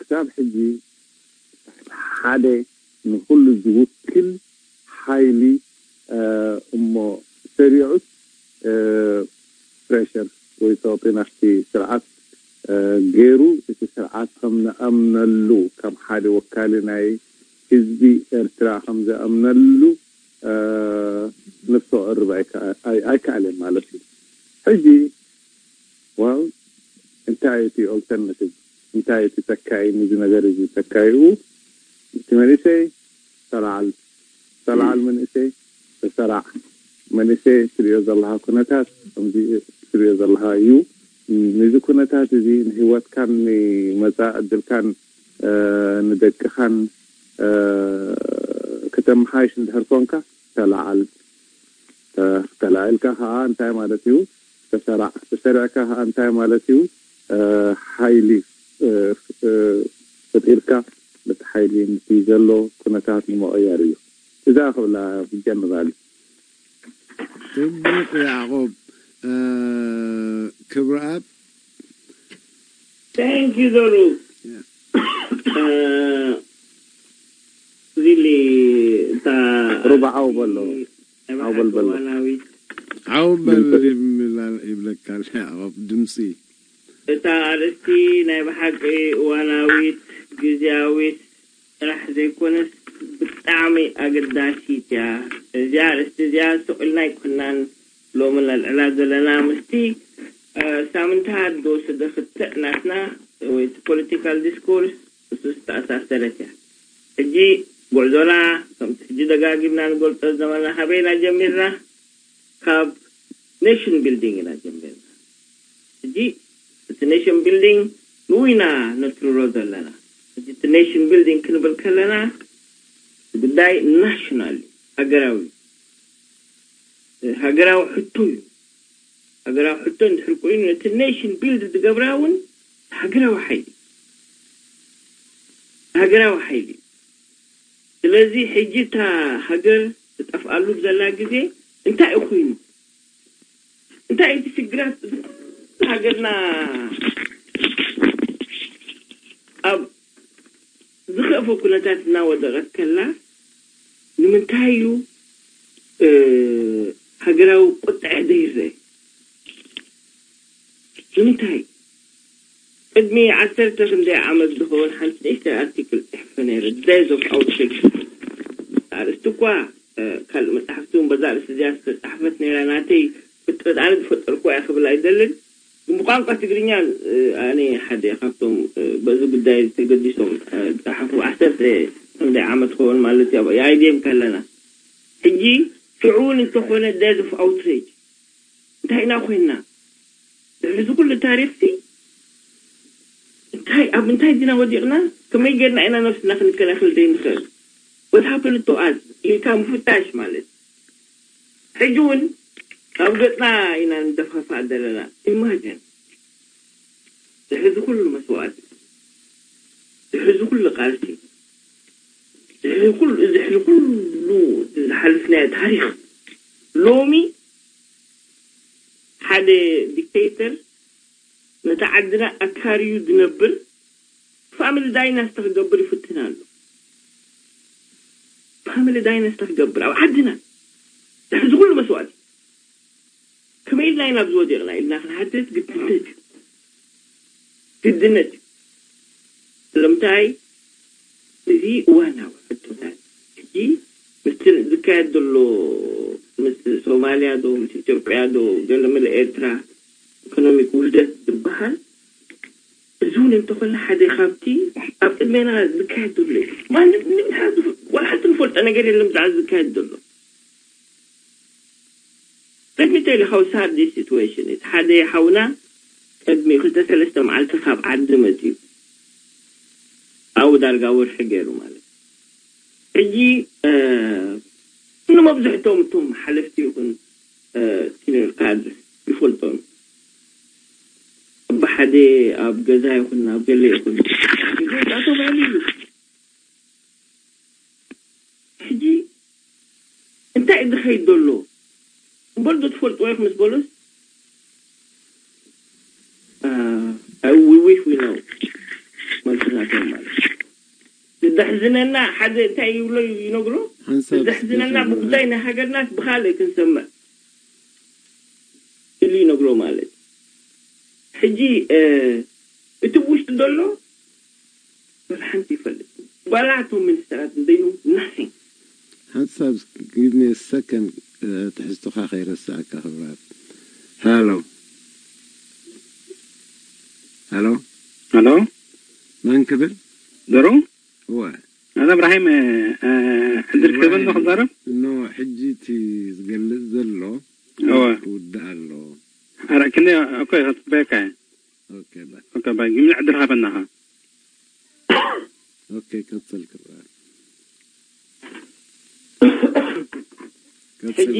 ክሳብ ሕጂ ሓደ ንኹሉ ዝውክል ሓይሊ እሞ ሰሪዑስ ፕሬሸር ወይ ጸቕጢ ናብቲ ስርዓት ገይሩ እቲ ስርዓት ከም ንኣምነሉ ከም ሓደ ወካሊ ናይ ህዝቢ ኤርትራ ከም ዝኣምነሉ ነፍሲ ክቕርብ ኣይከኣለን ማለት እዩ። ሕጂ ዋው እንታይ እቲ ኦልተርናቲቭ እንታይ እቲ ተካኢ ንዚ ነገር እዚ ተካይኡ እቲ መንእሰይ ተላዓል ተላዓል መንእሰይ ተሰራዕ መንእሰይ ትሪኦ ዘለኻ ኩነታት ከምዚ ትሪኦ ዘለኻ እዩ። ንዚ ኩነታት እዚ ንህይወትካን ንመጻኢ ዕድልካን ንደቅኻን ከተመሓይሽ እንድሕር ኮንካ ተላዓል። ተላዒልካ ከዓ እንታይ ማለት እዩ? ተሰራዕ። ተሰሪዕካ ከዓ እንታይ ማለት እዩ? ሓይሊ ፈጢርካ ነቲ ሓይሊ ምስ ዘሎ ኩነታት ንምቕያር እዩ። እዛ ክብላ ብጀነራል። ጽቡቕ ያዕቆብ። ክብረኣብ። Thank you ዶሩ። ሪሊ እታ ሩባ ዓው በሎ። ዓው በል በሎ። እዋናዊት ዓው በል ይብለካ ያዕቆብ ድምፂ። እታ ኣርእስቲ ናይ ብሓቂ እዋናዊት ግዝያዊት ጥራሕ ዘይኮነስ ብጣዕሚ ኣገዳሲት እያ። እዚኣ ኣርእስቲ እዚኣ ስቕ ኢልና ኣይኮናን ሎሚ ነልዕላ ዘለና ምስቲ ሳምንታት ዝወሰደ ክትዕ ናትና ወይ ፖለቲካል ዲስኮርስ እሱ ዝተኣሳሰረት እያ። ሕጂ ጉዕዞና ከምቲ ሕጂ ደጋጊምና ንገልጾ ዝነበርና ካበይና ጀሚርና? ካብ ኔሽን ቢልዲንግ ኢና ጀሚርና። ሕጂ እቲ ኔሽን ቢልዲንግ ንኡ ኢና ነትርሮ ዘለና። ሕጂ እቲ ኔሽን ቢልዲንግ ክንብል ከለና ጉዳይ ናሽናል እዩ፣ ሃገራዊ እዩ። ሃገራዊ ሕቶ እዩ። ሃገራዊ ሕቶ እንድሕር ኮይኑ ነቲ ኔሽን ቢልድ ዝገብራ እውን ሃገራዊ ሓይሊ ሃገራዊ ሓይሊ። ስለዚ ሕጂ እታ ሃገር ትጠፍኣሉ ዘላ ግዜ እንታይ እዩ ኮይኑ? እንታይ እቲ ሽግራት ሃገርና ኣብ ዝኸእፎ ኩነታት እናወደቐት ከላ ንምንታይ እዩ ሃገራዊ ቁጥዐ ዘይረአ? ንምንታይ ቅድሚ ዓሰርተ ክንደይ ዓመት ዝኸውን ሓንቲ ንእሽተይ ኣርቲክል ጽሕፈ ነይረ። ዳይዝ ኦፍ ኣውትሪክ ኣርእስቲ እኳ ካልእ መጽሓፍቲ እውን በዛ ኣርእስቲ እዚኣ ዝተጻሕፈት ነይራ። ናተይ ፍጥረት ኣነ ዝፈጠርኩ እያ ክብል ኣይደልን። ግን ብቋንቋ ትግርኛ ኣነ ሓደ ካብቶም በዚ ጉዳይ ተገዲሶም ዝጸሓፉ ዓሰርተ ክንደይ ዓመት ክኸውን ማለት እዩ ኣብ ኣይዲኤም ከለና። ሕጂ ሽዑ እውን እንተኾነ ዳይዝ ኦፍ ኣውትሬጅ እንታይ ኢና ኮይንና? ድሕሪ እዚ ኩሉ ታሪኽሲ እንታይ ኣብ ምንታይ ዲና ወዲቕና? ከመይ ጌርና ኢና ነብስና ክንከላኸል ዘይንኽእል? What happened to us ኢልካ ምፍታሽ ማለት ሕጂ እውን ኣብ ገጽና ኢና ንደፋፋእ ዘለና። ኢማጅን ድሕሪ እዚ ኩሉ መስዋእቲ፣ ድሕሪ እዚ ኩሉ ቃልሲ፣ ድሕሪ ኩሉ እዚ ሕዚ ኩሉ ዝሓለፍናዮ ታሪኽ ሎሚ ሓደ ዲክቴተር ነታ ዓድና ኣካርዩ ዝነብር ፋሚሊ ዳይናስቲ ክገብር ይፍትን ኣሎ። ፋሚሊ ዳይናስቲ ክገብር ኣብ ዓድና ድሕዚ ኩሉ መስዋእቲ ከመይ ኢልና ኢና ኣብዚ ወዲቕና ኢልና ክንሓትት ግድነት እዩ። ግድነት እዩ። ስለምንታይ እዚ እዋናዊ ሕቶታት ሕጂ ምስቲ ዝካየድ ዘሎ ምስ ሶማልያ ዶ ምስ ኢትዮጵያ ዶ ገለ መለ ኤርትራ ኢኮኖሚክ ውህደት ዝበሃል እዚ እውን እንተኾነ ሓደ ካብቲ ኣብ ቅድሜና ዝካየድ ዘሎ እዩ። ማንም ምንም ሓደ ዝፍ- ዋላ ሓንቲ ንፈልጦ ነገር የለን ብዛዕባ ዝካየድ ዘሎ። Let me tell you how sad this situation is. ሓደ ሓውና ቅድሚ ክልተ ሰለስተ መዓልቲ ካብ ዓዲ መፅዩ ኣብኡ ዳርጋ ወርሒ ገይሩ ማለት እዩ። ሕጂ ንመብዝሕቶም እቶም ሓለፍቲ ይኹን ሲኒር ካድር ይፈልጦም። ኣብ ሓደ ኣብ ገዛ ይኹን ኣብ ገለ ይኹን ጌጋ ተባሂሉ እዩ። ሕጂ እንታይ እዩ ዝኸይድ ዘሎ እምበር ዶ ትፈልጥዎ ኢኹም ምስ በሎስ we wish we know መልስናቶም ማለት እዩ። ዘሕዝነና ሓደ እንታይ ይብሎ ይነግሮ ሓንሳብ ዘሕዝነና ብጉዳይ ናይ ሃገርናስ ብኻልእ ክንሰምዕ ኢሉ ይነግሮ ማለት ሕጂ እቲ ውሽጢ ዘሎ ወላ ሓንቲ ይፈልጥ ዋላ እቶም ሚኒስተራት እንበይኑ nothing ሓንሳብ give me a second ትሕዝቶኻ ከይረሳዕካ ክብራት ሃሎ ሃሎ ሃሎ መን ክብል ደሩ እወ ኣነ እብራሂም ዕድል ክህበኒ ክዛረብ ኖ ሕጂ እቲ ዝገልጽ ዘሎ እወ ክውዳእ ኣሎ ኣረ ክንደ እኮ ክጽበየካ እየ ኦኬ ባይ ኦኬ ባይ ግን ዕድል ሃበናኻ ኦኬ ቀጽል ክብራ ሕጂ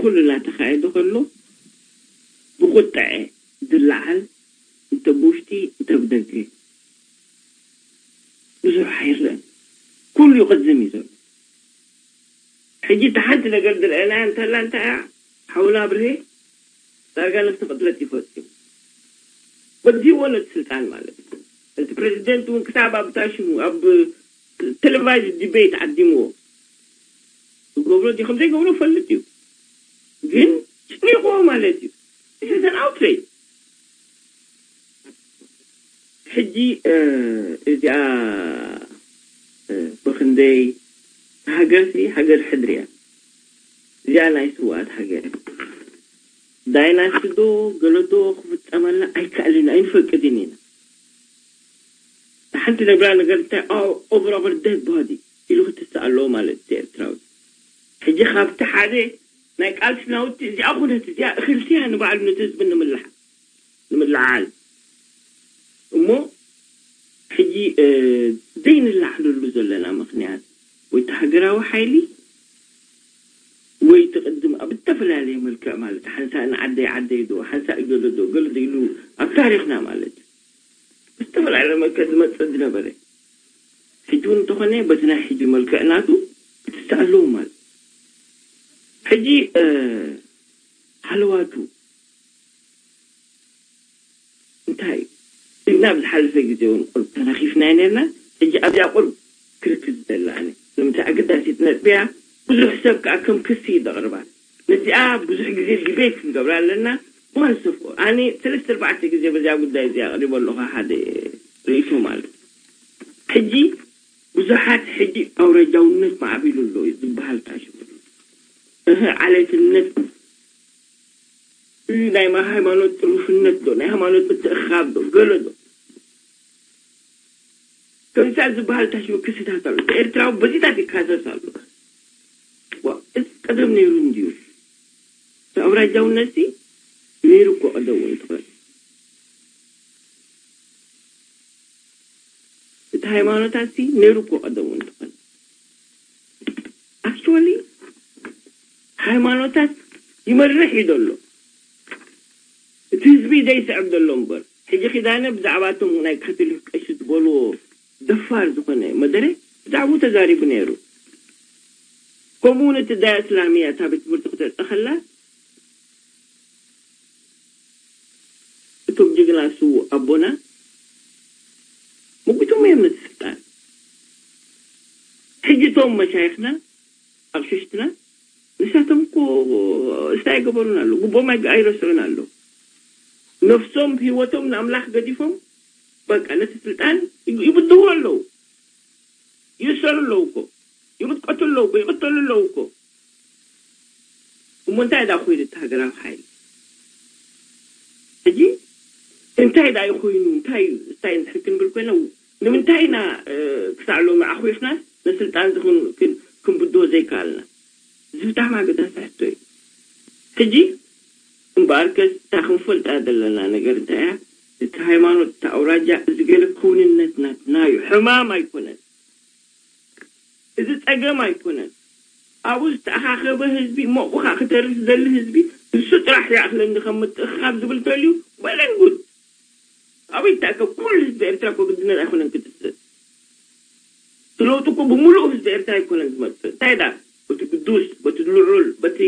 ኩሉ እናተኻየደ ከሎ ብቁጥዐ ዝለዓል እንተ ብውሽጢ እንተ ብደገ ብዙሕ ኣይረአን። ኩሉ ይቕዝም እዩ ዘሎ። ሕጂ እታ ሓንቲ ነገር ዝረአናያ እንተላ እንታይ እያ? ሓውና ብርሄ ዳርጋ ነፍሲ ቅትለት ይፈጽም። በዚዎ ነቲ ስልጣን ማለት እዩ። እቲ ፕሬዚደንት እውን ክሳብ ኣብታ ሽሙ ኣብ ቴሌቫይዝ ዲቤት ዓዲምዎ ዝገብሮ ድዩ ከም ዘይገብሮ ፈልጥ እዩ። ግን ጭኒቕዎ ማለት እዩ። This is an outrage። ሕጂ እዚኣ ብክንደይ ሃገርሲ ሃገር ሕድሪ እያ። እዚኣ ናይ ስውኣት ሃገር ዳይናስዶ ገለዶ ክፍፀመላ ኣይከኣልን ኣይንፈቅድን ኢና። ሓንቲ ነብራ ነገር እንታይ over our dead body ኢሉ ክትስእ ኣለዎ ማለት እዩ ኤርትራዊ። ሕጂ ካብቲ ሓደ ናይ ቃልሲ ናውቲ እዚኣ ኩነት እዚኣ እኽልቲያ ንባዕሉ ነቲ ህዝቢ ንምልሓ ንምልዓል እሞ ሕጂ ዘይንላዕለሉ ዘለና ምኽንያት ወይ እቲ ሃገራዊ ሓይሊ ወይ እቲ ቅድም ኣብ እተፈላለየ መልክዕ ማለት ሓንሳእ ንዓደይ ዓደይ ዶ ሓንሳእ ገለ ዶ ገለ ዶ ኢሉ ኣብ ታሪኽና ማለት እዩ ብዝተፈላለየ መልክዕ ዝመፅእ ዝነበረ ሕጂ እውን እንተኾነ በቲ ናይ ሕጂ መልክዕ ናቱ ክትስእ ኣለዎ ማለት ሕጂ ሃለዋቱ እንታይ እዩ ኢልና ኣብ ዝሓለፈ ግዜ እውን ቁርብ ተናኺፍና ነርና። ሕጂ ኣብዚኣ ቁርብ ክርክዝ ዘላ ኣነ ንምንታይ ኣገዳሲት ነጥቢ እያ። ብዙሕ ሰብ ከዓ ከም ክሲ እዩ ዘቕርባ። ነዚኣ ብዙሕ ግዜ ዲቤት ክንገብራ ኣለና። ማንሰፎ ኣነ ሰለስተ ኣርባዕተ ግዜ በዚኣ ጉዳይ እዚኣ ኣቕሪቦ ኣለኹ ሓደ ርእይቶ ማለት ሕጂ ብዙሓት ሕጂ ኣውራጃውነት ማዕቢሉ ኣሎ እዩ ዝበሃል ታሽሙ እህ ዓሌትነት እዩ ናይ ሃይማኖት ጥሩፍነት ዶ ናይ ሃይማኖት ምትእኻብ ዶ ገለ ዶ ከምዚኣ ዝበሃል ታሽሙ ክስታት ኣሎ ኤርትራዊ በዚታት ይካሰስ ኣሎ እዚ ቀደም ነይሩ እንድዩ እቲ ኣውራጃውነት ነይሩ እኮ ቀደም እውን ትኽእል እቲ ሃይማኖታት ነይሩ እኮ ቀደም እውን ትኽእል ኣክቹዋሊ ሃይማኖታት ይመርሕ እዩ ዘሎ እቲ ህዝቢ ዘይስዕብ ዘሎ እምበር ሕጂ ኪዳነ ብዛዕባ እቶም ናይ ካቶሊክ ቀሺ ዝበልዎ ደፋር ዝኾነ መደረ ብዛዕባኡ ተዛሪቡ ነይሩ ከምኡ እውን እቲ ዳያ እስላሚያ እታ ቤት ትምህርቲ ክተርፀ ከላ እቶም ጅግና ስዉእ ኣቦና ሞጒቶም እዮም ነቲ ስልጣን ሕጂ እቶም መሻይኽና ኣቕሽሽትና ንሳቶም እኮ እንታይ ኣይገበሩን ኣለዉ ግቦም ኣይረስዑን ኣለዉ ነፍሶም ህይወቶም ንኣምላኽ ገዲፎም በቃ ነቲ ስልጣን ይብድህዎ ኣለዉ ይእሰሩ ኣለዉ እኮ ይቕጥቀጡ ኣለዉ እኮ ይቕተሉ ኣለዉ እኮ እሞ እንታይ ዳ ኮይኑ እቲ ሃገራዊ ሓይሊ ሕጂ እንታይ ዳ ኮይኑ እንታይ እንታይ ንድሕር ክንብል ኮይና ንምንታይ ኢና ክሳዕ ሎሚ ዓኹፍና ንስልጣን ዝኹን ክንብድሆ ዘይከኣልና እዚ ብጣዕሚ ኣገዳሲ ሕቶ እዩ ሕጂ እምበኣርከስ እታ ክንፈልጣ ዘለና ነገር እንታይ እያ እቲ ሃይማኖት እታ ኣውራጃ እዚ ገለ ክውንነት ናትና እዩ ሕማም ኣይኮነን እዚ ጸገም ኣይኮነን ኣብኡ ዝተኣኻኸበ ህዝቢ ሞቑ ከዓ ክተርፍ ዝደሊ ህዝቢ ንሱ ጥራሕ ይኣኽለኒ ከም ምትእኽኻብ ዝብል ተልዩ በለንጉድ ኣበይ ተኣከብ ኩሉ ህዝቢ ኤርትራ እኮ ግድነት ኣይኮነን ክትስእ እቲ ለውጢ እኮ ብምሉእ ህዝቢ ኤርትራ ኣይኮነን ዝመፅእ እንታይ ዳ በቲ ግዱስ በቲ ልዑል በቲ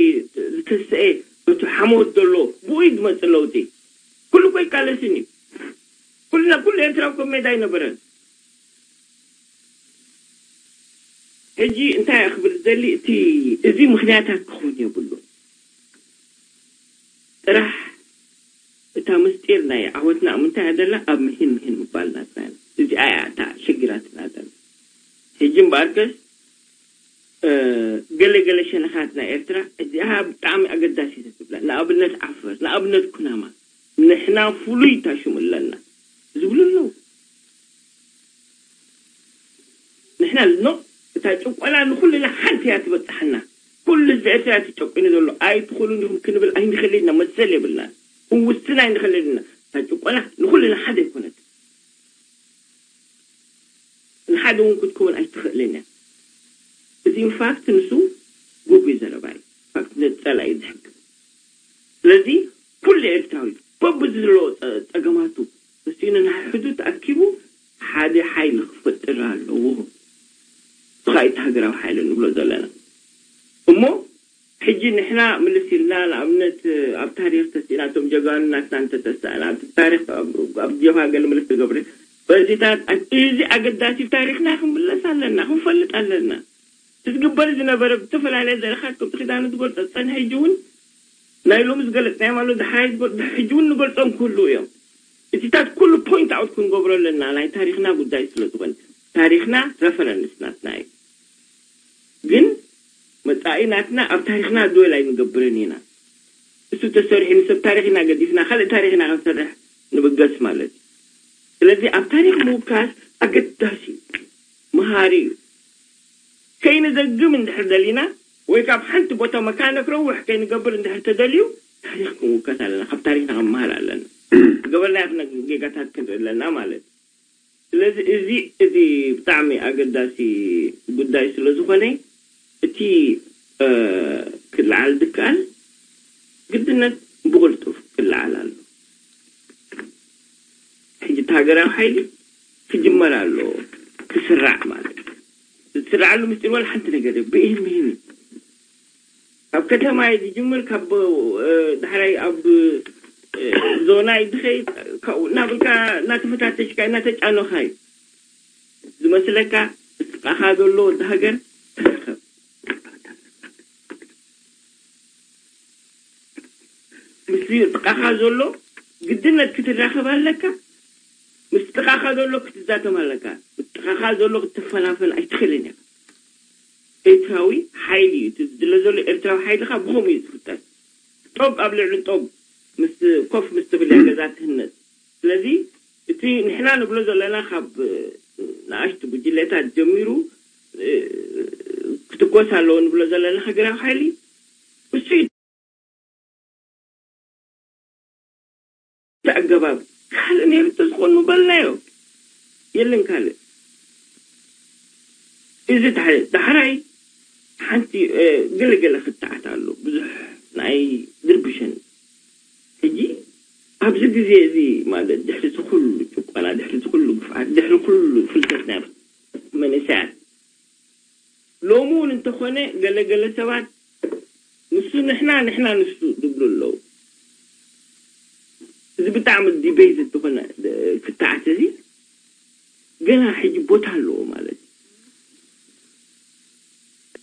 ዝተስአ በቲ ሓሞት ዘሎ ብኡ እዩ ዝመፅእ ለውጢ ኩሉ እኮ ይቃለስን እዩ ኩልና ኩሉ ኤርትራ እኮ ሜዳ ኣይነበረን ሕጂ እንታይ ክብል ዝደሊ እቲ እዚ ምኽንያታት ክኸውን የብሉ ጥራሕ እታ ምስጢር ናይ ዓወትና ምንታይ እያ ዘላ ኣብ ምሂን ምሂን ምባል ናትና እዚኣ እያ እታ ሽግራትና ዘላ ሕጂ እምበኣርከስ ገለ ገለ ሸነኻት ናይ ኤርትራ እዚኣ ብጣዕሚ ኣገዳሲት ትብላ ንኣብነት ዓፈር ንኣብነት ኩናማ ንሕና ፍሉይ ታሽሙ ኣለና ዝብሉ ኣለዉ ንሕና ኖ እታ ጭቆና ንኩልና ሓንቲ እያ ትበፅሓና ኩሉ ህዝቢ ኤርትራ ተጨቂኑ ዘሎ ኣይትኽእሉን ኢኹም ክንብል ኣይንኽእልን ኢና መሰል የብልና ክንውስን ኣይንኽእልን ኢና እታ ጭቆና ንኩልና ሓደ ኣይኮነት ንሓደ እውን ክትከውን ኣይትኽእልን እያ እቲ ኢንፋክት ንሱ ጉጉይ ዘረባ እዩ ኢንፋክት ነቲ ጸላኢ ዝሕግዝ። ስለዚ ኩሉ ኤርትራዊ በብዚ ዘለዎ ጸ- ጸገማቱ እሱ ንሓድሕዱ ተኣኪቡ ሓደ ሓይሊ ክፈጥር ኣለዎ። ብኻይት ሃገራዊ ሓይሊ ንብሎ ዘለና እሞ ሕጂ ንሕና ምልስ ኢልና ንኣብነት ኣብ ታሪክ ተስኢና እቶም ጀጋኑ ናትና እንተተሳእና ኣብቲ ታሪክ ኣብ ጀብሃ ገለ ምልስ ትገብር በዚታት እዚ ኣገዳሲ ታሪክና ክንምለስ ኣለና ክንፈልጥ ኣለና። ዝግበር ዝነበረ ብዝተፈላለየ ዘረኻት ከምቲ ክዳኑ ዝገልጾ ዝጸንሐ ሕጂ እውን ናይ ሎሚ ዝገለጽናዮም ኣሎ ድሓይ ዝገ- ሕጂ እውን ንገልጾም ክህልዉ እዮም። እቲታት ኩሉ ፖይንት ኣውት ክንገብሮ ኣለና ናይ ታሪክና ጉዳይ ስለ ዝኾነ ታሪክና ረፈረንስ ናትና እዩ። ግን መጻኢ ናትና ኣብ ታሪክና ዶል ኣይንገብርን ኢና። እሱ ተሰሪሑ ንሰብ ታሪክ ኢና ገዲፍና ካልእ ታሪክ ኢና ክንሰርሕ ንብገስ ማለት እዩ። ስለዚ ኣብ ታሪክ ምውካስ ኣገዳሲ እዩ፣ መሃሪ እዩ። ከይንዘግም እንድሕር ደሊና ወይ ካብ ሓንቲ ቦታ መካነ ክረውሕ ከይንገብር እንድሕር ተደልዩ ታሪክ ክንውከስ ኣለና፣ ካብ ታሪክና ክንመሃር ኣለና። ዝገበርናዮ ክነ- ጌጋታት ክንርኢ ኣለና ማለት እዩ። ስለዚ እዚ እዚ ብጣዕሚ ኣገዳሲ ጉዳይ ስለ ዝኾነ እቲ እ፣ ክለዓል ዝከኣል ግድነት ብቕልጡፍ ክለዓል ኣሎ። ሕጂ እቲ ሃገራዊ ሓይሊ ክጅመር ኣለዎ ክስራዕ ማለት እዩ። ዝስራዓሉ ምስጢር ዋላ ሓንቲ ነገር የብሉ። ብኢህም ኢህም እዩ። ኣብ ከተማ እዩ ዝጅምር፣ ካብ እ፣ ዳሕራይ ኣብ እ፣ ዞና እዩ ዝኸይድ። ካብኡ እናበልካ እናተፈታተሽካ እናተጫኖኻ እዩ ዝመስለካ። ጥቓኻ ዘሎ ወዲ ሃገር ተራኸብ። ምስ ጥቓኻ ዘሎ ግድነት ክትራኸብ ኣለካ። ምስ ጥቓኻ ዘሎ ክትዛተም ኣለካ። ምስ ጥቓኻ ዘሎ ክትፈናፈን ኣይትኽእልን ኢኻ። ኤርትራዊ ሓይሊ እዩ። እቲ ዝድለ ዘሎ ኤርትራዊ ሓይልኻ ብኸምኡ እዩ ዝፍጠር። ጦብ ኣብ ልዕሊ ጦብ ምስ ኮፍ ምስ ትብል እያ ገዛ ትህነጽ። ስለዚ እቲ ንሕና ንብሎ ዘለና ካብ ንኣሽቱ ጉጅለታት ጀሚሩ እ፣ ክትኮስ ኣለዎ ንብሎ ዘለና ሃገራዊ ሓይሊ እሱ እዩ። እቲ ኣገባብ ካልእ ነይሩ እንተዝኾኑ በልናዮ። የለን ካልእ። እዚ እቲ ሓደ። ዳሕራይ ሓንቲ እ፣ ገለገለ ክትዓት ኣሎ። ብዙሕ ናይ ድርብሸን። ሕጂ ኣብዚ ግዜ እዚ ማለት ድሕሪ እዚ ኩሉ ጭቆና፣ ድሕሪ እዚ ኩሉ ግፍዓት፣ ድሕሪ ኩሉ ፍልሰት ናይ መንእሰያት ሎሚ እውን እንተኾነ ገለገለ ሰባት ንሱ ንሕና ንሕና ንሱ ዝብሉ ኣለዉ። እዚ ብጣዕሚ ዲቤት ዝኾነ ክትዓት እዚ ገና ሕጂ ቦታ ኣለዎ ማለት እዩ።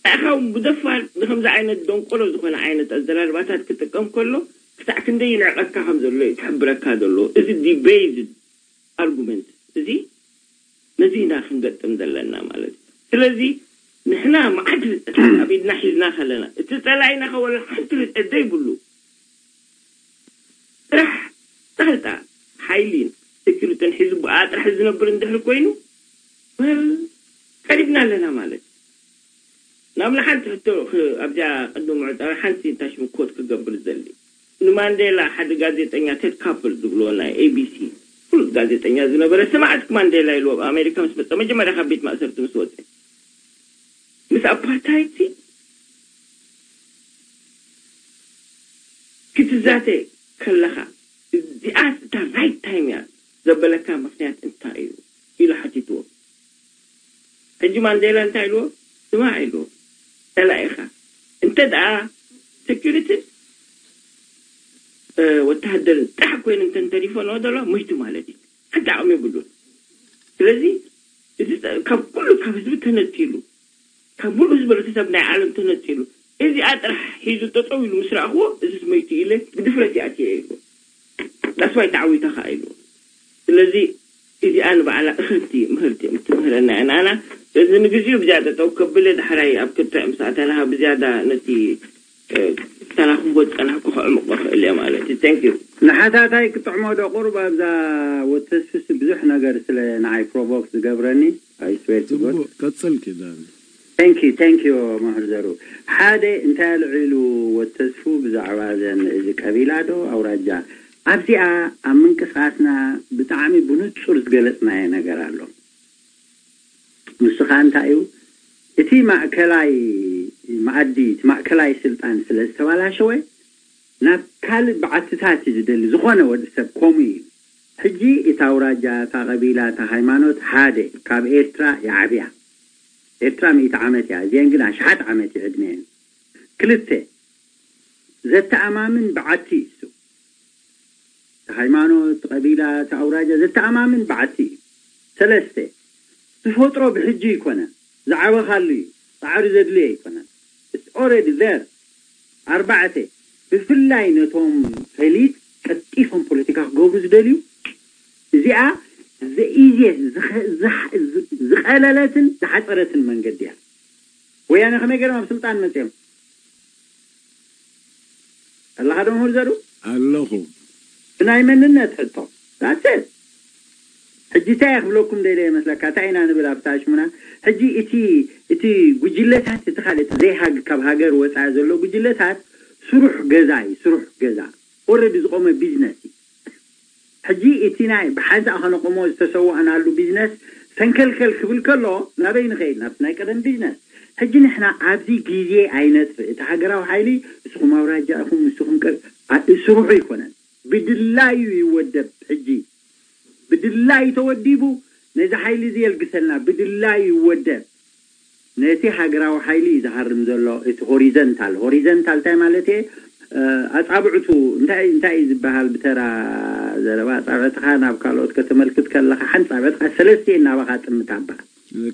ንዕኻ እውን ብደፋር ንከምዚ ዓይነት ደንቆሮ ዝኾነ ዓይነት ኣዘራርባታት ክጥቀም ከሎ ክሳዕ ክንደይ ይንዕቐካ ከም ዘሎ እዩ ክሕብረካ ዘሎ። እዚ ዲቤት ኣርጉመንት እዚ ነዚ ኢና ክንገጥም ዘለና ማለት እዩ። ስለዚ ንሕና መዓት ፍልጠት ኣብ ኢድና ሒዝና ከለና እቲ ጸላኢና ከወለ ሓንቲ ፍልጠት ዘይብሉ ጥራሕ ጣልጣ ሓይሊን ሴኩሪትን ሒዙ ብኣ ጥራሕ ዝነብር እንድሕር ኮይኑ ቀሪብና ኣለና ማለት እዩ። ናብ ንሓንቲ ሕቶ ኣብዚኣ ቅድሚ ምዕጻዊ ሓንቲ ታሽሚ ኮት ክገብር ዘሊ ንማንዴላ ሓደ ጋዜጠኛ ቴድ ካፕል ዝብልዎ ናይ ኤቢሲ ፍሉጥ ጋዜጠኛ ዝነበረ ስማዕት ማንዴላ ኢልዎ ኣብ ኣሜሪካ ምስ መፀ መጀመርያ ካብ ቤት ማእሰርቲ ምስ ወፀ ምስ ኣፓርታይድ ክትዛተ ከለኻ እዚኣ እታ ራይት ታይም እያ ዘበለካ ምክንያት እንታይ እዩ ኢሉ ሓቲትዎ። ሕጂ ማንዴላ እንታይ ኢልዎ? ስማዕ ኢልዎ፣ ጸላኢኻ እንተ ደኣ ሴኩሪትን ወተሃደርን ጥራሕ ኮይኑ እንተ ተሪፎ ነበረ ዘሎ ሞይቱ ማለት እዩ። ሓንቲ ዓቕሚ የብሉን። ስለዚ እዚ ካብ ኩሉ ካብ ህዝቢ ተነጺሉ ካብ ሙሉእ ህዝቢ ሕብረተሰብ ናይ ዓለም ተነጺሉ እዚኣ ጥራሕ ሒዙ ጠጠው ኢሉ ምስ ረኣኽዎ እዚስ ሞይቱ ኢለ ብድፍረት ይኣትየ ኢሉ። ዳስዋይ ተዓዊተ ከዓ ኢሉ። ስለዚ እዚኣ ንባዕላ እኽልቲ ምህርቲ እትምህረና እያ ንኣና። ስለዚ ንግዚኡ ብዝያዳ ጠው ከብለ ዳሕራይ ኣብ ክትዕ ምስ ኣተናኻ ብዝያዳ ነቲ ተናኽቦ ዝጸናሕኩ ከዕምቆ ክእል እየ ማለት እዩ። Thank you። ንሓታታይ ክጥዕሞ ዶ ቁሩብ ኣብዛ ወተስፍሲ ብዙሕ ነገር ስለ ንዓይ ፕሮቮክ ዝገብረኒ I swear to God። ጽቡቅ ቀጽል ኪዳን። Thank you thank you መምህር ዘሩ ሓደ እንታይ ኣልዒሉ ወተስፉ ብዛዕባ ዘን እዚ ቀቢላ ዶ ኣውራጃ ኣብዚኣ ኣብ ምንቅስቃስና ብጣዕሚ ብንጹር ዝገለጽናዮ ነገር ኣሎ። ንሱ ከዓ እንታይ እዩ እቲ ማእከላይ መኣዲ እቲ ማእከላይ ስልጣን ስለ ዝተባላሸወ ናብ ካልእ በዓትታት እዩ ዝደሊ። ዝኾነ ወዲ ሰብ ከምኡ እዩ። ሕጂ እታ ኣውራጃ፣ እታ ቀቢላ፣ እታ ሃይማኖት ሓደ ካብ ኤርትራ ይዓብያ። ኤርትራ ሚእቲ ዓመት እያ፣ እዚአን ግን ኣሽሓት ዓመት እዩ ዕድሜአን። ክልተ፣ ዘተኣማምን በዓቲ እዩ እሱ። እቲ ሃይማኖት፣ እቲ ቀቢላ፣ እቲ ኣውራጃ ዘተኣማምን በዓቲ እዩ። ሰለስተ፣ ዝፈጥሮ ብሕጂ ኣይኮነን፣ ዝዓበኻሉ እዩ፣ ጻዕሪ ዘድልዮ ኣይኮነን። It's already there። ኣርባዕተ፣ ብፍላይ ነቶም ፈሊጥ ቀልጢፎም ፖለቲካ ክገብሩ ዝደልዩ፣ እዚኣ ዘኢዜ ዝኸ- ዝሓ- ዝ- ዝቐለለትን ዝሓፀረትን መንገዲ እያ። ወያነ ከመይ ገይሮም ኣብ ስልጣን መፅዮም? ኣለኻ ዶ ምሁር ዘሩ? ኣለኹ። ብናይ መንነት ሕቶ። That's it። ሕጂ እንታይ እየ ክብለኩም ደለ ይመስለካ? እንታይ ኢና ንብል ኣብታ ሽሙና? ሕጂ እቲ እቲ ጉጅለታት፣ እቲ ካልእ፣ እቲ ዘይሃግ ካብ ሃገር ወፃኢ ዘሎ ጉጅለታት፣ ስሩሕ ገዛ እዩ፣ ስሩሕ ገዛ። ኦረዲ ዝቆመ ቢዝነስ እዩ። ሕጂ እቲ ናይ ብሓንሳእ ከነቆሞ ዝተሰዋእናሉ ቢዝነስ ሰንከልከል ክብል ከሎ፣ ናበይ ንኸይድ? ናብቲ ናይ ቀደም ቢዝነስ። ሕጂ ንሕና ኣብዚ ግዜ ኣይነጥፍእ። እቲ ሃገራዊ ሓይሊ፣ ንስኹም ኣውራጃ ኢኹም፣ ንስኹም ቀ- ኣ- ስሩሑ ኣይኮነን። ብድላዩ ይወደብ። ሕጂ ብድላዩ ተወዲቡ፣ ነዚ ሓይሊ እዚ የልግሰልና፣ ብድላዩ ይወደብ። ነቲ ሃገራዊ ሓይሊ እዩ ዝሃርም ዘሎ። እቲ ሆሪዘንታል፣ ሆሪዘንታል እንታይ ማለት እየ? ኣጻብዕቱ እንታይ እንታይ እዩ ዝበሃል? ብተራ ዘረባ ኣጻብዕትኻ ናብ ካልኦት ከተመልክት ከለኻ፣ ሓንቲ ጻብዕትኻ ሰለስተ ናባኻ ጥምት ኣባ።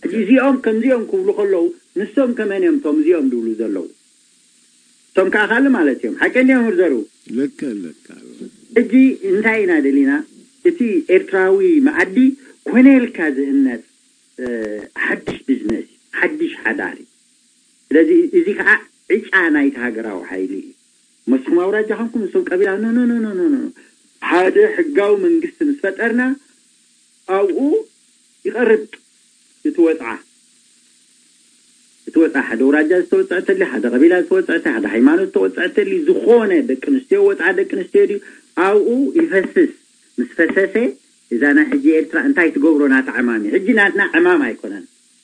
ሕጂ እዚኦም ከምዚኦም ክብሉ ከለዉ፣ ንሶም ከመን እዮም እቶም እዚኦም ዝብሉ ዘለዉ? እቶም ከዓ ካልእ ማለት እዮም። ሓቂ እንዲዮም ህርዘሩ። ልክ ልክ። ሕጂ እንታይ ኢና ደሊና? እቲ ኤርትራዊ መኣዲ ኮነ ኢልካ ዝህነጽ ሓድሽ ቢዝነስ፣ ሓድሽ ሓዳር እዩ። ስለዚ እዚ ከዓ ዕጫ ናይቲ ሃገራዊ ሓይሊ እዩ። መስኹም ኣውራጃ ኮንኩም፣ ንሶም ቀቢላ፣ ኖ ኖ ኖ ኖ ኖ። ሓደ ሕጋዊ መንግስቲ ምስ ፈጠርና፣ ኣብኡ ይቐርብ እቲ ወፅዓ። እቲ ወፅዓ ሓደ ኣውራጃ ዝተወፅዐተሊ፣ ሓደ ቀቢላ ዝተወፅዐተ፣ ሓደ ሃይማኖት ዝተወፅዐተሊ፣ ዝኾነ ደቂ ኣንስትዮ ወፅዓ ደቂ ኣንስትዮ ድዩ፣ ኣብኡ ይፈስስ። ምስ ፈሰሰ፣ እዛ ናይ ሕጂ ኤርትራ እንታይ ትገብሮ ናታ ዕማም እዩ። ሕጂ ናትና ዕማም ኣይኮነን።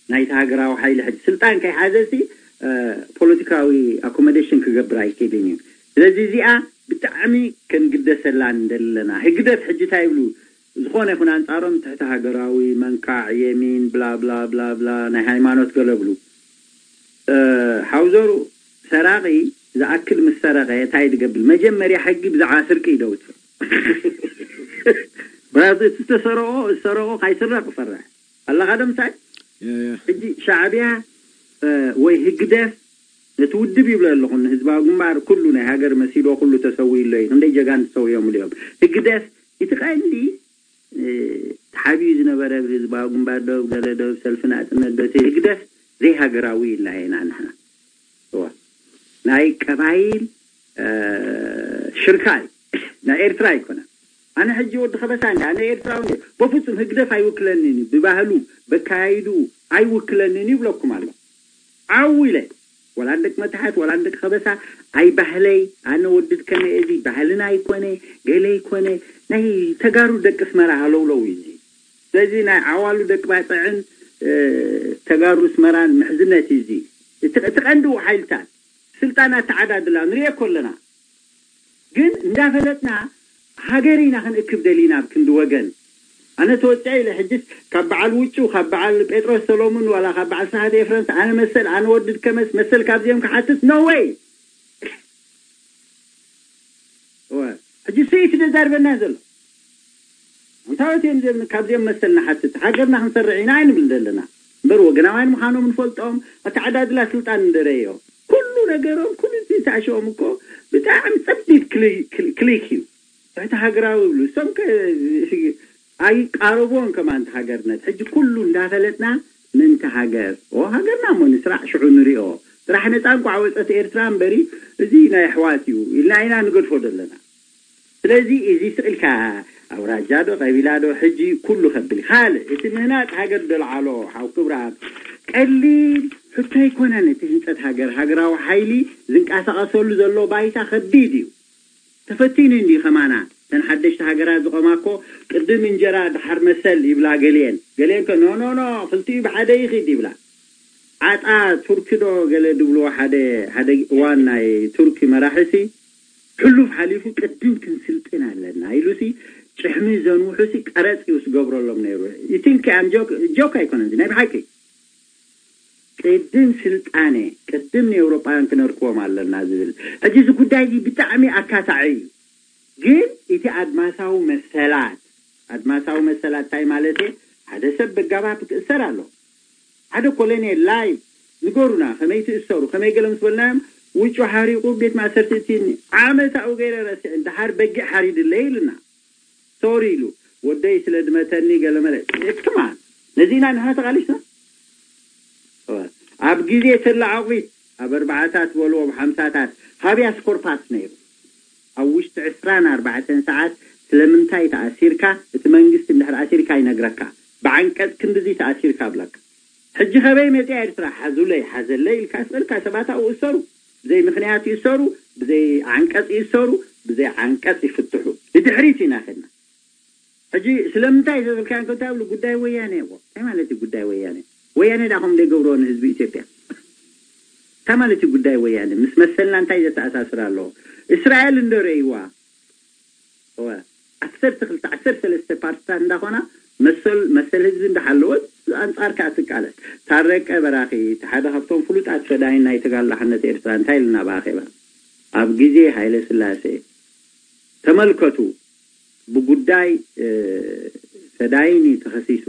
ናይቲ ሃገራዊ ሓይሊ ሕጂ ስልጣን ከይሓዘ ሲ ፖለቲካዊ ኣኮሞዴሽን ክገብር ኣይክእልን እዩ። ስለዚ እዚኣ ብጣዕሚ ክንግደሰላ እንደለና። ህግደፍ ሕጂ እንታይ ይብሉ? ዝኾነ ይኹን ኣንጻሮም ትሕቲ ሃገራዊ መንካዕ የሚን ብላ ብላ ብላ ብላ ናይ ሃይማኖት ገለ ብሉ። ሓውዘሩ ሰራቒ ዝኣክል ምስ ሰረቐ እንታይ ዝገብር? መጀመርያ ሕጊ ብዛዕባ ስርቂ ይደውት። ብራዚ እቲ ዝተሰረቆ ዝሰረቆ ካይስረቅ ይፈርሕ ኣለኻ። ዶ ምሳይ ሕጂ ሻዕብያ ወይ ህግደፍ ነቲ ውድብ ይብለ ኣለኹ፣ ንህዝባዊ ግንባር ኩሉ ናይ ሃገር መሲሎ ኩሉ ተሰዊኡ ኣሎ እዩ። ክንደይ ጀጋን ተሰዊኦም እዮም። ህግደፍ እቲ ቀንዲ ተሓቢኡ ዝነበረ ብህዝባዊ ግንባር ዶ ገለ ዶ ሰልፊ ናጽነት ዶ እቲ ህግደፍ ዘይሃገራዊ ኢልና ኢና ንሕና። እዋ ናይ ቀባይል ሽርካ እዩ። ናይ ኤርትራ ኣይኮነን። ኣነ ሕጂ ወዲ ከበሳ እንዲ ኣነ ኤርትራዊ እንዲ በፍጹም ህግደፍ ኣይውክለንን እዩ። ብባህሉ በካያይዱ ኣይውክለንን ይብለኩም ኣሎ። ዓው ኢለ ወላ ደቂ መታሓት ወላ ደቂ ከበሳ ኣይ ባህለይ ኣነ ወድድ ከመ እዚ ባህልና ኣይኮነ ገለ ኣይኮነ ናይ ተጋሩ ደቂ ስመራ ሃለውለው እዩ እዚ። ስለዚ ናይ ዓዋሉ ደቂ ባጽዕን ተጋሩ ስመራን ምሕዝነት እዩ እዚ። እቲ ቀንዲ ሓይልታት ስልጣን ኣተዓዳድላ ንሪኦ እኮ ኣለና። ግን እንዳፈለጥና ሃገር ኢና ክንእክብ ደሊና ኣብ ክንዲ ወገን። ኣነ ተወፅዐ ኢለ ሕጅስ ካብ በዓል ውጩ ካብ በዓል ጴጥሮስ ሰሎሙን ዋላ ካብ በዓል ስርዓት ኤፍረምስ ኣነ መሰል ኣነ ወድድ ከመስ መሰል ካብዚኦም ክሓትት no way። ሕጂ ስኢት ደዛርበና ዘሎ እንታወት እዮም እዚኦም ካብዚኦም መሰል ንሓትት ሃገርና ክንሰርዕ ኢና ኣይንብል ዘለና። እምበር ወገናውያን ምዃኖም ንፈልጦም ኣተዓዳድላ ስልጣን እንደረዮ ኩሉ ነገሮም ኩሉ እዚ ተኣሽኦም እኮ ብጣዕሚ ፀቢብ ክሊክ እዩ። ትሕቲ ሃገራዊ ይብሉ እሶም ኣይቃረብዎን ከማን ሃገርነት ሕጂ ኩሉ እንዳፈለጥና ምንቲ ሃገር ኦ ሃገርና እሞ ንስራዕ ሽዑ ንሪኦ ጥራሕ ነፃ እንኳዕ ወፀት ኤርትራ እምበሪ እዚ ናይ ኣሕዋት እዩ ኢልና ኢና ንገድፎ ዘለና። ስለዚ እዚ ስእልካ ኣውራጃ ዶ ቀቢላ ዶ ሕጂ ኩሉ ከብል ካልእ እቲ ምህናፅ ሃገር ደልዓሎ ሓው ክብራት ቀሊል ሕቶ ኣይኮነን። እቲ ህንፀት ሃገር ሃገራዊ ሓይሊ ዝንቀሳቐሰሉ ዘሎ ባይታ ከቢድ እዩ። ተፈቲኑ እንዲ ከማና ተን ሓደሽቲ ሃገራት ዝቆማ እኮ ቅድም እንጀራ ድሓር መሰል ይብላ ገሊአን ገሊአን ከ ኖ ኖ ኖ ክልቲኡ ብሓደ ይኺድ ይብላ። ዓጣ ቱርኪ ዶ ገለ ድብልዎ ሓደ ሓደ እዋን ናይ ቱርኪ መራሒ ሲ ሕሉፍ ሓሊፉ ቅድም ክንስልጥን ኣለና ኢሉ ሲ ጭሕሚ ዘንውሑ ሲ ቀረፅ እዩ ዝገብረሎም ነይሩ። You think I'm joke? ጆክ ኣይኮነን እዚ ናይ ብሓቂ። ቅድም ስልጣነ ቅድም ንኤውሮጳውያን ክነርክቦም ኣለና ዝብል ሕጂ እዚ ጉዳይ እዚ ብጣዕሚ ኣካታዒ እዩ። ግን እቲ ኣድማሳዊ መሰላት ኣድማሳዊ መሰላት እንታይ ማለት እየ? ሓደ ሰብ በጋባብ ክእሰር ኣሎ። ሓደ ኮሎኔል ላይቭ ንገሩና ከመይ ትእሰሩ ከመይ ገለ ምስ በልናዮም ውጩ ሓሪቁ ቤት ማእሰርቲ እትኒ ዓመታኡ ገይረ ረስዕን ደሓር በጊዕ ሓሪድለይ ኢልና ሶሪ ኢሉ ወደይ ስለ ድመተኒ ገለመለ። ክማ ነዚ ኢና ንሕና ተቃሊስና ኣብ ግዜ ተላዓቑት ኣብ ኣርባዓታት በልዎ ኣብ ሓምሳታት ሃብያስ ኮርፓስ ነይሩ። ኣብ ውሽጢ ዕስራን ኣርባዕተን ሰዓት ስለምንታይ ተኣሲርካ እቲ መንግስቲ እንድሕር ኣሲርካ ይነግረካ። ብዓንቀፅ ክንድዚ ተኣሲርካ ብለካ። ሕጂ ከበይ መፅያ ኤርትራ ሓዙለይ ሓዘለይ ኢልካ ስእልካ ሰባት ኣብኡ እሰሩ። ብዘይ ምክንያት ይእሰሩ፣ ብዘይ ዓንቀፅ ይእሰሩ፣ ብዘይ ዓንቀፅ ይፍትሑ። ንድሕሪት ኢና ከድና። ሕጂ ስለምንታይ ዘበልካዮ እንከ እንታይ ብሉ ጉዳይ ወያነ እዎ እንታይ ማለት እዩ ጉዳይ ወያነ? ወያነ ዳ ከም ዘይገብርዎ ንህዝቢ ኢትዮጵያ እንታይ ማለት እዩ ጉዳይ ወያነ? ምስ መሰልና እንታይ ዘተኣሳስር ኣለዎ? እስራኤል እንዶ ረእይዋ እወ ዓሰርተ ክልተ ዓሰርተ ሰለስተ ፓርትታት እንዳኾና መሰል መሰል ህዝቢ እንዳሓለወት ኣንጻር ከኣ ትቃለስ። ታረቀ በራኺ እቲ ሓደ ካብቶም ፍሉጣት ፈዳይን ናይ ተጋድሎ ሓርነት ኤርትራ እንታይ ኢልና ብኣኼባ ኣብ ግዜ ሃይለ ስላሴ ተመልከቱ ብጉዳይ ፈዳይን እዩ ተኸሲሱ።